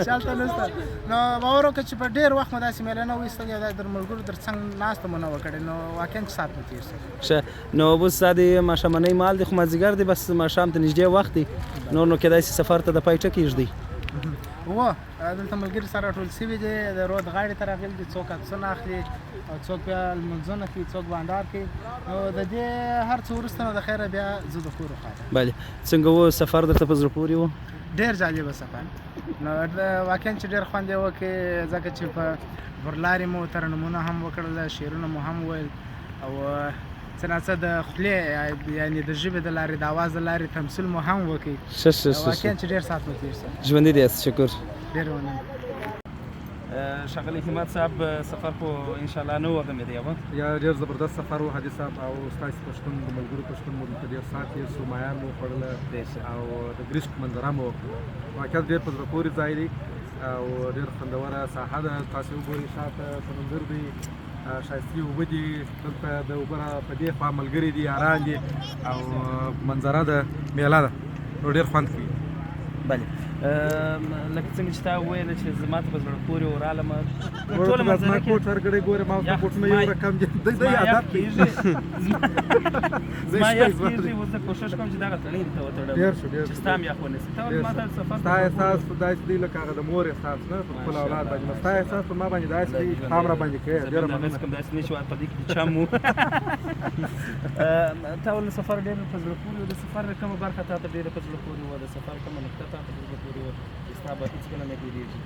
چې هلته نشته. نو باور وکړه چې په ډېر وخت مو داسې میله نه وه ایستلې او داسې در ملګرو تر څنګ ناسته مو نه وه کړې، نو واقعا چې ساعت مو تېر شو. ښه نو اوس دا د ماښامنۍ مال دی، خو مازدیګر دی، بس ماښام ته نږدې وخت دی، نور نو کېدای شي سفر ته د پای ټکی ږدئ. هو دلته ملګري سره راټول شوي دي، د رود غاړې ته راغلي دي، څوک عکسونه اخلي او څوک بیا لمونځونه کوي، څوک بانډار کوي. نو د دې هر څه وروسته نو د خیره بیا زه د کور خواته. بله څنګه و سفر درته په زړه پورې و؟ ډېر جالبه سفر، نو واقعا چې ډېر خوند یې وکړ، ځکه چې په پر لارې مو ترنمونه هم وکړل، شعرونه مو هم وویل او څه ناڅه د خولې یعنې د ژبې د لارې د اواز د لارې تمثیل مو هم وکړ. ښه ښه ښه، واقعا چې ډېر ساعت مو تېر شو. ژوندي دي یاست، شکر. ډېر مننه. ښاغلی همت صاحب، سفر خو انشاءالله نه و غمېدی یوه؟ یا ډېر زبردست سفر و هادي صاحب، او ستاسې په شتون د ملګرو په شتون مو دلته ډېر ساعت تېر شو، مایان مو وخوړله او د ګریشک منظره مو وکړه. واقعیت ډېر په زړه پورې ځای دی او ډېر خوندوره ساحه ده. تاسې وګورئ شاته سمندر دی، ښایستې اوبه دي، دلته د اوبه په دې خوا ملګري دي، یاران دي او منظره ده، میله ده، نو ډېر خوند کوي. بله لکه څنګه چې تا وویل چې زما ته په زړه پورې و رالم، ټوله منظره کې کوټ ورګړی ګوره، ما ورته کوټونه یو رقم دي، دی عادت دی، زما یخ کېږي. اوس زه کوښښ کوم چې دغه تڼۍ درته وتړم ډېر شو، ډېر چې ستا هم یخ ونه شي. ته ما ته سفر ستا احساس داسې دی لکه هغه د مور احساس نه په خپل اولاد باندې، نو ستا احساس په ما باندې داسې دی چې هم را باندې کوې. ډېره مننه. کوم داسې نه چې په دې کې چم و. تا ول سفر ډېر په زړه پورې و، د سفر کومه برخه تا ته ډېره په زړه پورې وه، د سفر کومه نقطه تا ته په زړه پورې وه چې ستا به هېڅکله نه هېرېږي؟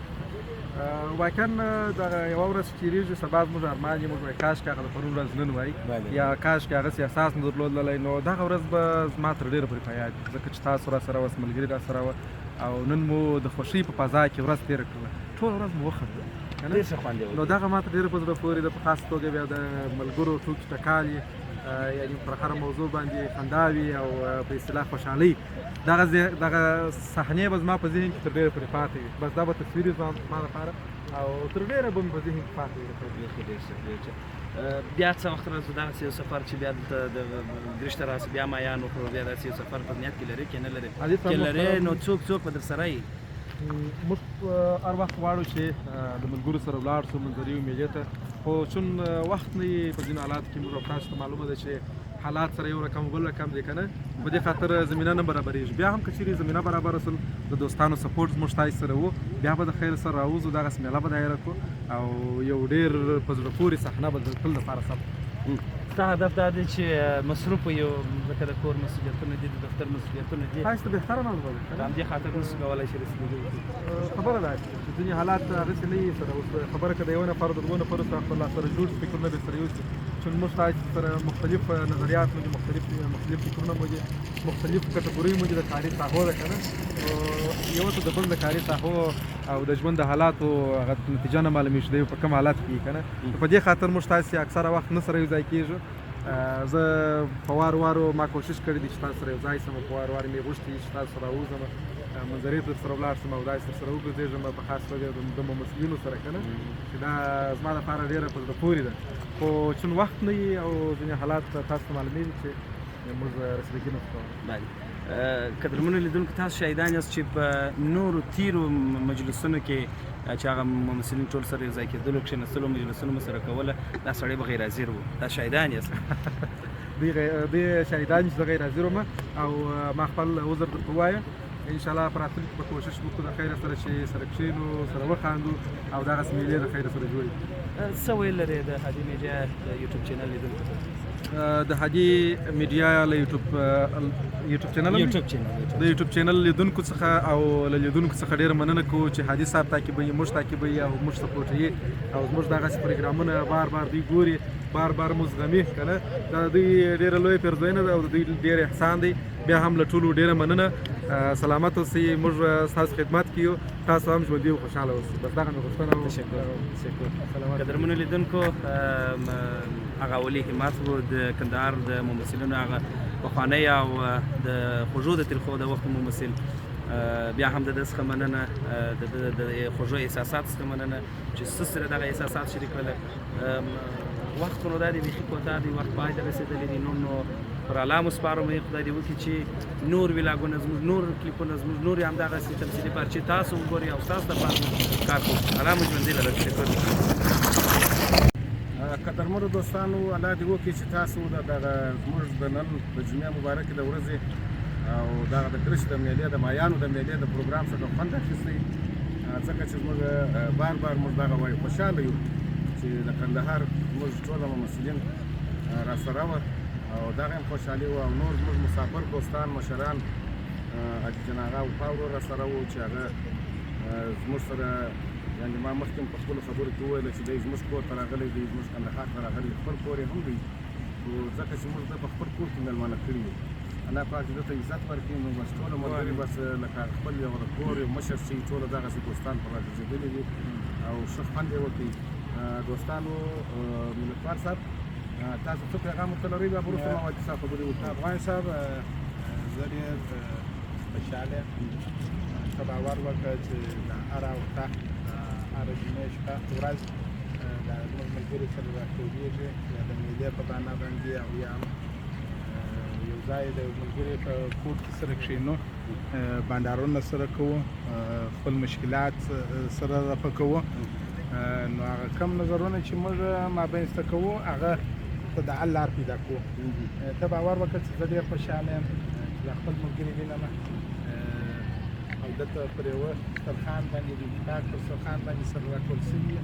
واقعا دغه یوه ورځ چې تېرېږي سبا زموږ ارمان یې، موږ وایي کاشکې هغه د پرون ورځ نن وای، یا کاشکې هغسې احساس مو درلودلی. نو دغه ورځ به زما تر ډېره پورې په یاد وي، ځکه چې تاسو راسره واست، ملګري راسره وه او نن مو د خوښۍ په فضا کې ورځ تېره کړله، ټوله ورځ مو وخندل، ډېر ښه خوند یې وکړ. نو دغه ما ته ډېره په زړه پورې ده. په خاصه توګه بیا د ملګرو ټوکې ټکالې، یعنې پر هره موضوع باندې خنداوي او په اصطلاح خوشحالۍ، دغه صحنې به زما په ذهن کې تر ډېره پورې پاتې وي. بس دا به تصویر وي زما لپاره او تر ډېره به مې په ذهن کې پاتې وي. ډېر ښه، ډېر ښه. بیا څه وخت راځو دغسې یو سفر چې بیا دلته د ګریش ته راسو، بیا مایان وخورو، بیا داسې یو سفر په نیت کې لرې که نه لرې؟ که لرې نو څوک څوک به در سره یي؟ موږ هر وخت غواړو چې د ملګرو سره ولاړ شو منظرې او میلې ته، خو چون وخت نه وي په ځینو حالاتو کې موږ او تاسو ته معلومه ده چې حالات سره یو رقم بل رقم دی که نه، په دې خاطر زمینه نه برابرېږي. بیا هم که چیرې زمینه برابره شول، د دوستانو support زموږ تاسو سره و، بیا به د خیر سره راوځو، دغسې میله به دایره کړو او یو ډېر په زړه پورې صحنه به د تل لپاره ثبت کړو. ستا هدف دا دی چې مصروف یو، ځکه د کور مسؤلیتونه دي، د دفتر مسؤلیتونه دي، تاسو ته بهتره معلومه ده، د همدې خاطر نشو کولی چې رسېدګي وکړو. خبره ده چې ځینې حالات هغسې نه وي سره. اوس خبره که د یو نفر د دوو نفرو سره خپل سره جوړ شي، فکرونه به سره یو شي، چې موږ تاسو سره مختلف نظریات مو دي، مختلف فکرونه مو دي، مختلف کټګورۍ مو دي د کاري ساحو ده که نه، یو ته د بل د کاري ساحو او د ژوند د حالاتو هغه نتیجه نه معلومېږي چې دی په کوم حالت کې که نه. په دې خاطر موږ تاسې اکثره وخت نه سره یو ځای کېږو. زه په وار وارو ما کوشش کړی دی چې تاسو سره یو ځای سم، په وار وار مې غوښتي چې تاسو سره راووځم، منظرې ته سره ولاړ شم او داسې سره وګرځېږم، په خاص توګه د ممثلینو سره که نه، چې دا زما لپاره ډېره په زړه پورې ده. خو چون وخت نه وي او ځینې حالات تاسو ته معلومېږي چې موږ رسیدګي نه کوو. بله قدرمنو لیدونکو، تاسو شاهدان یاست چې په نورو تیرو مجلسونو کې چې هغه ممثلین ټول سره یو ځای کېدلو، کښېناستلو، مجلسونو مو سره کوله، دا سړی به غیر حاضر و. دا شاهدان یاست. دوی شاهدان چې زه غیر حاضر وم او ما خپل عذر درته ووایه. ان شاء الله په راتلونکي به کوشش وکړو د خیره سره چې سره کښېنو، سره وخاندو او دغسې مېلې د خیره سره جوړې کړو. څه ویل لرې د هادي میډیا د یوټیوب چینل لیدونکو ته؟ د هادي میډیا له یوټیوب چینل د یوټیوب چینل لیدونکو څخه او له لیدونکو څخه ډېره مننه کوو چې هادي صاحب تعقیبوي، موږ تعقیبوي او موږ سپورټوي او زموږ دغسې پروګرامونه بار بار دوی ګوري، بار بار مو زغمي که نه. دا د دوی ډېره لویه پیرزوینه ده او د دوی ډېر احسان دی. بیا هم له ټولو ډېره مننه، سلامت اوسئ، موږ ستاسو خدمت کې یو، تاسو هم ژوندي او خوشحاله اوسئ. بس دغه مې غوښتنه وه. تشکر. قدرمنو لیدونکو، هغه ولي همت و د کندهار د ممثلینو هغه پخوانی او د خوږو د ترخو د وخت ممثل. بیا هم د ده څخه مننه، د ده د خوږو احساسات څخه مننه چې څه سره دغه احساسات شریک کړل. وخت خو نو دا دی بیخي کوتاه دی، وخت پای ته رسېدلی دی. نور نو پر الله مو سپارم، خدای دې وکړي چې نور ویلاګونه زموږ، نور کلیپونه زموږ، نور همدغسې تمثیلي پارچې تاسو وګورئ او ستاسو لپاره کار کوو. الله مو ژوندي لره. تشکر. قدرمنو دوستانو، الله دې وکړي چې تاسو د دغه زموږ د نن د جمعې مبارکې د ورځې او دغه د ګرش د میلې د مایانو د میلې د پروګرام څخه خوند اخیستی، ځکه چې زموږ بار بار موږ دغه وایو خوشحاله یو چې د کندهار زموږ ټوله ممثلین راسره وه او دغه هم خوشحالي وه. او نور زموږ مسافر دوستان مشران حاجي جان اغا وفا ورور راسره و چې هغه زموږ سره، یعنې ما مخکې هم په خپلو خبرو کې وویل چې دی زموږ کور ته راغلی دی، زموږ کندهار ته راغلی، خپل کور یې هم دی، خو ځکه چې موږ ده په خپل کور کې مېلمانه کړي یو. الله پاک دې ده ته عزت ورکړي. نو بس ټوله ملګري بس لکه خپل یو د کور یو مشر چې ټوله دغسې دوستان پر راګرځېدلي دي او ښه خوند یې وکړي. دوستانو، ملتوال صاحب تاسو څه پیغام ورته لرئ؟ بیا به وروسته ما واجد صاحب خبرې وکړو. افغان صاحب، زه ډېر خوشحاله یم. ته باور وکړه چې د هره هفته هره جمعې شپه ورځ د زموږ ملګري سره راټولېږي، یا د مېلې په بهانه باندې او یا هم یو ځای د ملګري په کور کې سره کښېنو، بنډارونه سره کوو، خپل مشکلات سره رفع کوو. نو هغه کم نظرونه چې موږ مابینځ ته کوو هغه ته د حل لار پیدا کوو. ته باور وکړه چې زه ډېر خوشحاله یم چې د خپل ملګري وینم او دلته پر یوه سترخوان باندې د اتفاق پر سترخوان باندې سره راټول شوي،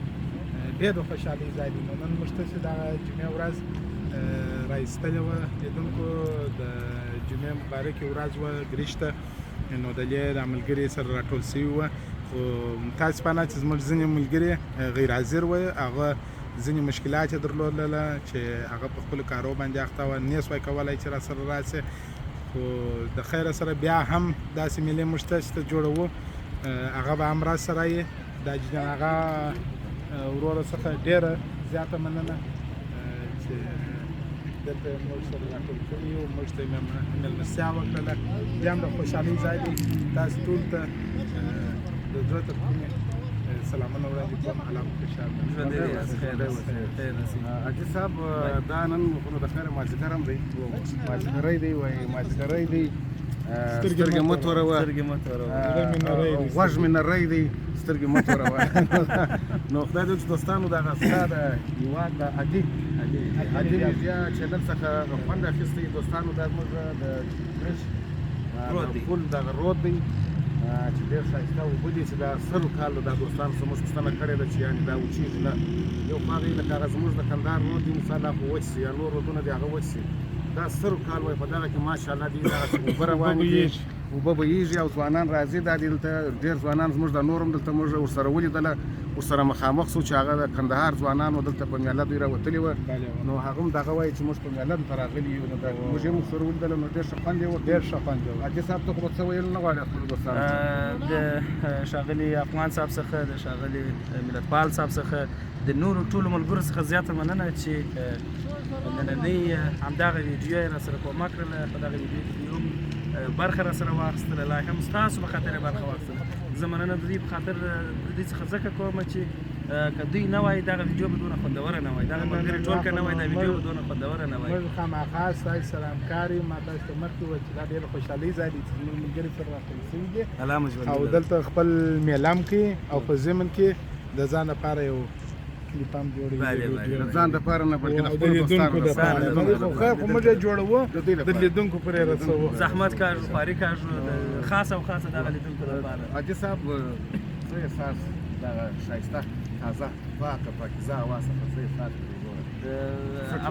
ډېر د خوشحالۍ ځای دی. نو نن موږ ته چې دغه جمعې ورځ را ایستلې وه، لیدونکو د جمعې مبارکې ورځ وه ګرشته، نو د دې دا ملګري سره راټول شوي وه. خو متاسفانه چې زموږ ځینې ملګري غیر حاضر وه، هغه ځینې مشکلات یې درلودله چې هغه په خپلو کارو باندې اخته وه، نه سوای کولی چې راسره راشي. خو د خیره سره بیا هم داسې مېلې موږ ته چې جوړوو، هغه به هم راسره یې. د حاجي جان اغا وروره څخه ډېره زیاته مننه چې دلته موږ سره راټول کړي یو، موږ ته یې مېلمستیا وکړله. بیا هم د خوشحالۍ ځای دی. تاسو ټول ته د زړه تر کومې سلامونه وړاندې کوم. الله مو خوشحاله. حاجي صاحب، دا نن خو نو د خیره مازدیګر هم دی، مازدیګری دی، وایي مازدیګری دی، سترګې مه توروه، غوږ مې نری دی، سترګې مه توروه. نو خدای دې چې دوستانو دغه ستا د هېواد د عادي میډیا چینل څخه خوند اخیستی. دوستانو دا زموږ د ګرش پل دغه رود دی چې ډېر ښایسته اوبه دي، چې دا سلو کالو دا دوستانو څخه موږ پوښتنه کړې ده چې یعنې دا وچېږي نه. یو خو هغه لکه هغه زموږ د کندهار رود دی مثال خو وچ سي، یا نور رودونه دي هغه وچ سي، دا سلو کال وایي په دغه کې ماشاءالله دي دغسې اوبه روانې دي، اوبه بهیږي او ځوانان راځي. دا دي دلته ډېر ځوانان زموږ د نور هم دلته موږ ورسره ولیدله، ورسره مخامخ سو چې هغه د کندهار ځوانانو دلته په میله دوی راوتلي وه. نو هغه هم دغه وایي چې موږ په میله دلته راغلي یو، نو موږ یې هم ورسره ولیدله، نو ډېر ښه خوند یې وکړ. ډېر ښه خوند یې وکړ. حاجي صاحب ته خو به څه ویل نه غواړې خپلو دوستانو ته؟ د ښاغلي افغان صاحب څخه، د ښاغلي ملتپال صاحب څخه، د نورو ټولو ملګرو څخه زیاته مننه چې نننۍ همدغه ویډیو یې راسره کومک کړله، په دغه ویډیو کې دوی هم برخه راسره واخیستله، لا هم ستاسو په خاطر یې برخه واخیستله. زه مننه د دوی په خاطر د دوی څخه ځکه کوم چې که دوی نه وای دغه ویډیو به دونه خوندوره نه وای، دغه ملګري ټول که نه وای دا ویډیو به دونه خوندوره نه وای. موږ خامخا ستاسو سره همکار یو. ما تاسو ته مخکې وویل چې دا ډېره خوشحالۍ ځای دی چې زموږ ملګري سره راټول شوي دي الله مو ژوندي او لره. دلته خپل میله هم کوي او په ضمن کې د ځان لپاره یو کلیپ هم جوړوي. بله، بله. د ځان دپاره نه بلکې د او د خپلو لیدونکو دوستانو دپاره. دپاره. خو خیر خو موږ یې جوړوو، د لیدونکو پرې رسوو. زحمت کاږو، خواري کاږو، خاص او خاصه دغه لیدونکو دپاره. حاجي صاحب، څه احساس دغه ښایسته تازه پاکه پاکیزه هوا څخه څه احساس کوي؟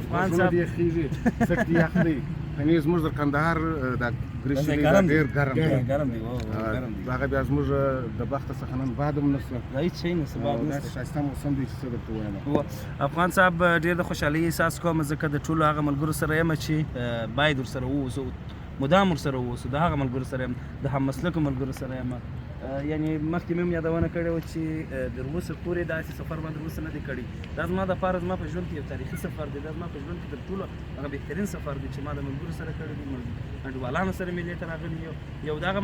افغان صاحب دې خېږي، سخت یخ دی. کني زموږ د کندهار دا ګریشي دی، دا ډېر ګرم دی. ګرم دی، ګرم دی. هغه بیا زموږ د بخت څخه نن باد هم نشته، دا هیڅ شی نشته، باد نشته. داسې ښایسته موسم دی چې څه درته ووایم. افغان صاحب، ډېر د خوشحالۍ احساس کوم ځکه د ټولو هغه ملګرو سره یم چې باید ورسره واوسو، مدام ورسره واوسو. د هغه ملګرو سره یم، د هممسلکو ملګرو سره یم. یعنی مخکې مې هم یادونه کړې وه چې تر اوسه پورې داسې سفر ما تر اوسه نه دی کړی. دا زما دپاره زما په ژوند کې یو تاریخي سفر دی، دا زما په ژوند کې تر ټولو هغه بهترین سفر دی چې ما د ملګرو سره کړی دی، انډیوالانو سره مېلې ته راغلي یو. یو دغه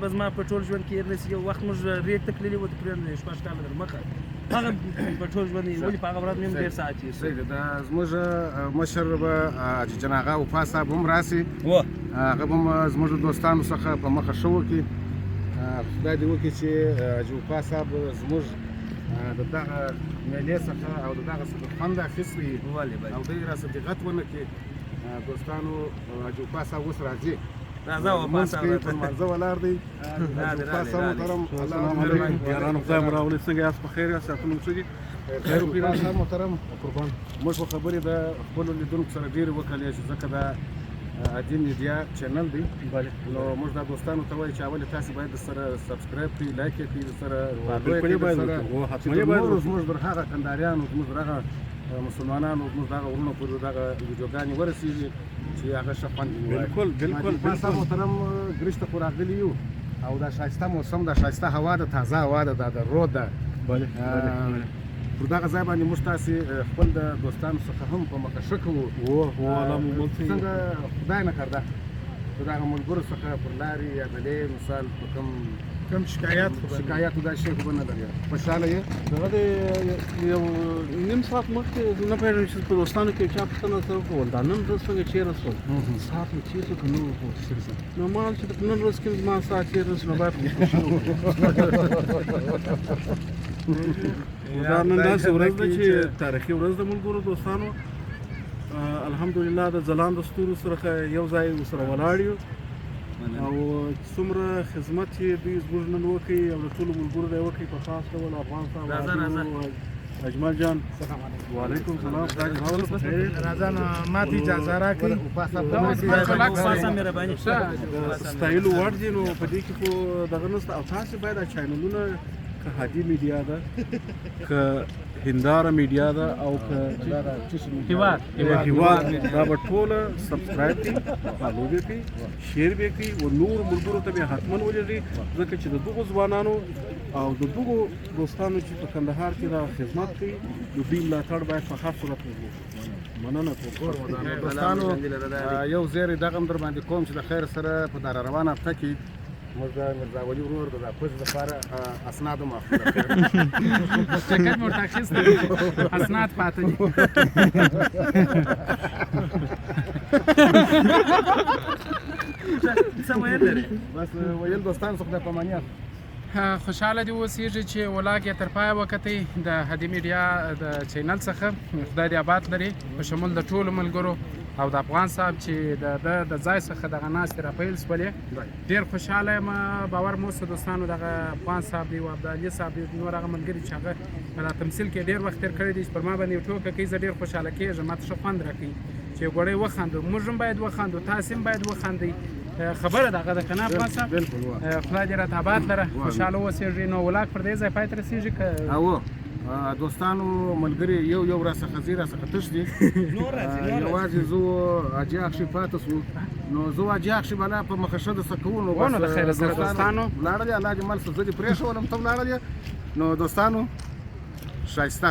به زما په ټول ژوند کې هېر نه شي. یو وخت موږ ریګ ته تللي وو تقریباً 6 کاله تر مخه، هغه په ټول ژوند یې ولې په هغه ورځ مې هم ډېر ساعت تېر شو. صحیح ده. دا زموږ مشر به حاجي جان اغا وفا صاحب هم راسي، هغه به هم زموږ د دوستانو څخه په مخه ښه وکړي. خدای دې وکړي چې حاجي وفا صاحب زموږ د دغه میلې څخه او د دغه څخه خوند اخیستی او دی راسره دقت ونه کړي. دوستانو، حاجي وفا صاحب اوس راځي. راځه وفا صاحب، په لمانځه ولاړ دی. حاجي وفا صاحب محترم، الله یارانو خدای مو راولي. څنګه یاست؟ په خیر یاست؟ صحتونه مو ښه دي؟ خیر وفا صاحب محترم، قربان. موږ خو خبرې د خپلو لیدونکو سره ډېرې وکړلې چې ځکه دا عادي میډیا چینل دی، نو موږ دا دوستانو ته وایو چې اول تاسو باید سره subscribe کړئ، like یې کړئ، سره follow یې کړئ، سره چې نورو زموږ در هغه کندهاریانو، زموږ در هغه مسلمانانو، زموږ دغه وروڼو پورې دغه ویډیوګانې ورسېږي چې هغه ښه خوند یې ووایي. بالکل بالکل. بالکل محترم، ګریش ته خو راغلي یو او دا ښایسته موسم، دا ښایسته هوا ده، تازه هوا ده، دا د رود ده. پر دغه ځای باندې موږ تاسې خپل د دوستانو څخه هم په مخه ښه کوو. څنګه خدای نه کرده د دغه ملګرو څخه پر لارې یا غلې مثال په کوم کوم شکایت شکایت دا شی خو به نه لري؟ خوشحاله یې؟ دغه دی یو نیم ساعت مخکې نه پوهېږم چې په دوستانو کې چا پوښتنه سره وکړه، دا نن ورځ څنګه چېرې شول، ساعت مو تېر شو که نه وو؟ نو ما ویل چې نن ورځ کې زما ساعت تېر نه شو، نو باید خوشحاله دا نن داسې ورځ ده چې تاریخي ورځ ده. ملګرو دوستانو، الحمدلله د ځلاند ستورو سره یو ځای سره ولاړ یو او څومره خدمت چې دوی زموږ نن وکړي او د ټولو ملګرو دی وکړي، په خاص ډول افغان صاحب، اجمل جان، وعلیکم سلام. راځه نو ماته اجازه راکړئ. ستایلو وړ دي. نو په دې کې خو دغه نشته. او تاسې باید دا چینلونه که هادي میډیا ده، که هنداره میډیا ده، او که هیواد دا به ټوله subscribe کړي، follow به کړي، share به کړي او نور ملګرو ته به حتما ولېږي، ځکه چې د دغو ځوانانو او د دغو دوستانو چې په کندهار کې دا خدمت کوي، د دوی ملاتړ باید په هر صورت وکړو. مننه کوم دوستانو. یو زیری دغه هم در باندې کوم چې د خیر سره په دا روانه هفته کې موږ د میرزا ولي ورور د پوځ لپاره اسناد هم اخلو. ټکټ مو ورته اخیستی دی، اسناد پاتې دي. څه ویل لرې؟ بس ویل دوستان څخه خدای پاماني. خوشحاله دې اوسېږي چې ولاګ یې تر پایه وکتی د هادي میډیا د چینل څخه. خدای دې آباد لري په شمول د ټولو ملګرو او د افغان صاحب چې د ده د ځای څخه دغه ناستې راپیل سولې. ډېر خوشحاله یم. باور مو اوسه دوستانو، دغه افغان صاحب دی او عبدالعلي صاحب دی، نور هغه ملګري چې هغه په دا تمثیل کې ډېر وخت تېر کړی دی، چې پر ما باندې یو ټوکه کوي، زه ډېر خوشحاله کېږم. ما ته ښه خوند راکوي چې ګوړی وخاندو. موږ هم باید وخاندو، تاسې هم باید وخاندئ. خبره دغه ده که نه افغان صاحب؟ بالکل. خدای دې راته آباد لره، خوشحاله اوسېږئ. نو ولاګ پر دې ځای پای ته رسېږي که دوستانو ملګري یو یو را څخه ځي، را څخه تش دي. یوازې زه حاجي اخښي پاتې شو، نو زه حاجي اخښي بلا په مخه ښه درڅخه کوو. نو نو د خیره سره دوستانو ولاړلې، الله دې مل شه، زه دې پرېښولم، ته ولاړلې. نو دوستانو ښایسته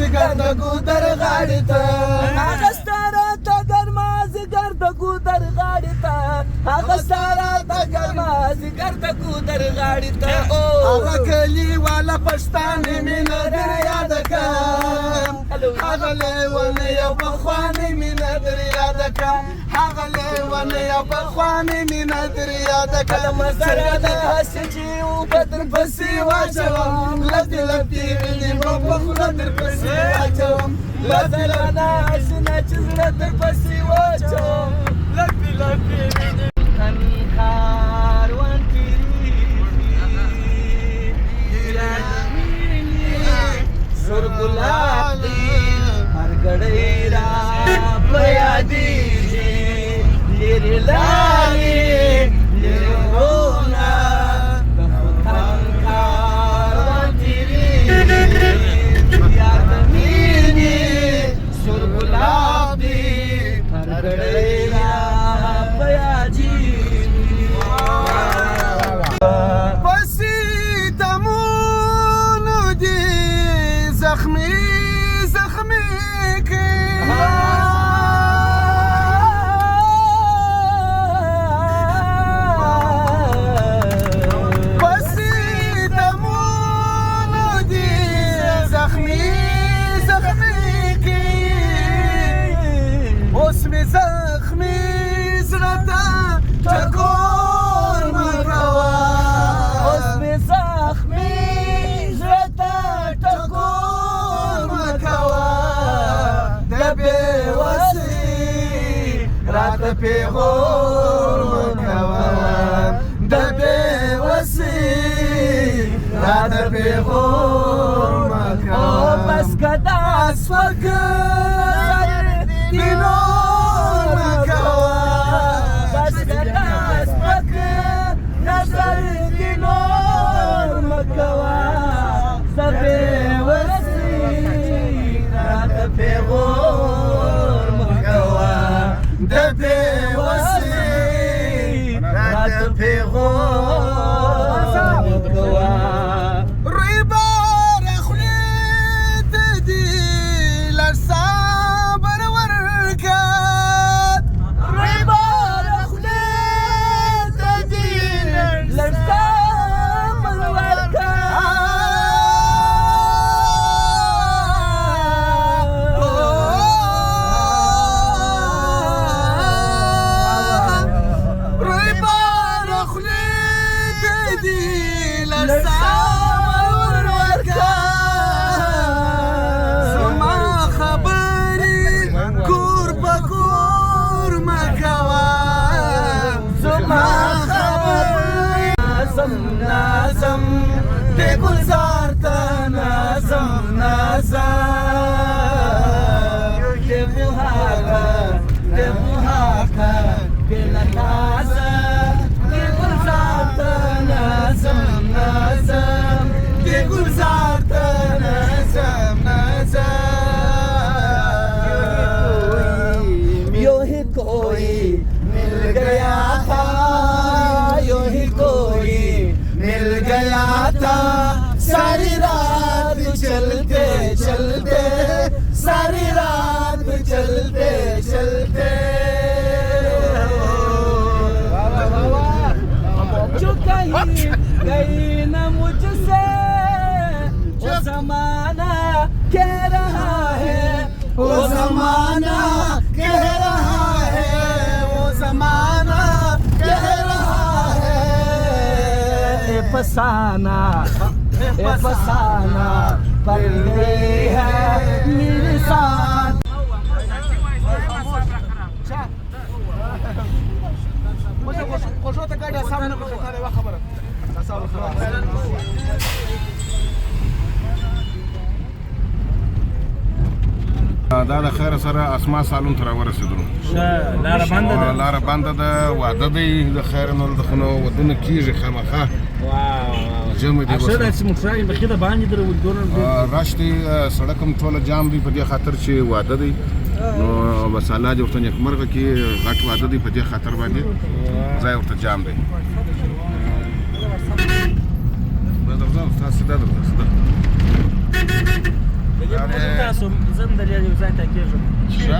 ځیګر د ګودر غاړې ته هغه ستا راته ګرمه ځیګر د ګودر غاړې ته هغه ستا راته ګرمه ځیګر د ګودر غاړې ته هغه کلیواله پښتانه مینه در یاده کړم هغه لیونی او پخوانۍ مینه در یاده کړم هغه لیونی او پخوانۍ مینه در یاده کړم څنګه داسې چې اوبه درپسې واچوم لپې لپې وینې به په خوله درپسې واچوم لپې لپې نه چې زړه درپسې واچوم لپې لپې وینې کاروان تېرېږي سور ګلاب دی هر ګړی را په یادېږي لرې لارې لرې غرونه د خوتن کاروان تېرېږي یار د مینې سور ګلاب دی هر ګړی را په یادېږي پسې تمونو دي زخمي زخمي کړي پسې تمونو دي زخمي زخمي کړي اوس مې زخمي زړه ته ټکور مه کوه اوس مې زخمي زړه ته ټکور مه کوه د بې وسۍ راته پیغور مه کوه د بې وسۍ راته پیغور مه کوه بس که دا سپک دې نور مه کوه بس که دا سپک نظر دې نور مه کوه د بې وسۍ راته پیغور مه کوه د بې وسۍ راته پیغور مه کوه رویباره خولې ته دي لږ صبر ورکړه رویباره خولې ته دي لږ صبر ورکړه رویباره خولې ته دي لږ صبر ورکړه زما خبرې کور په کور مه کوه زما خبرې نظم نظم دې ګلزار ته نظم نظم دې بوهاکه دې بوهاکه بې نازه دې ګلزار ته نظم نظم دې ګلزار ته نظم نظم یو ہی کوئی مل گیا تھا یو ہی کوئی مل گیا تھا ساری رات چلتے چلتے ساری رات چلتے چلتے جو کہیں گئی نہ مجھ سے وہ زمانہ کہہ رہا ہے وہ زمانہ کہہ رہا ہے وہ زمانہ کہہ رہا ہے اے فسانہ اے فسانہ پڑ گئی ہے میرے ساتھ خوږو ته ګاډی اسانه نه خوښه یوه خبره دا د خیره سره اسما سالون ته راورسېدلو. لاره بنده ده، لاره بنده ده، واده دی د خیر نور د خو نو ودونه کېږي خامخا. جمع دی ښه ده چې موټران یې بخي د باندې درول، دونه رش دی، سړک هم ټوله جام دی په دې خاطر چې واده دی، نو بس الله دې ورته نېکمرغه کړي. غټ واده دی په دې خاطر باندې ځای ورته جام دی. دا درځه استاد، سیده درځه، سیده. د دې په موږ تاسو زم د یو ځای ته کېږم. ښه.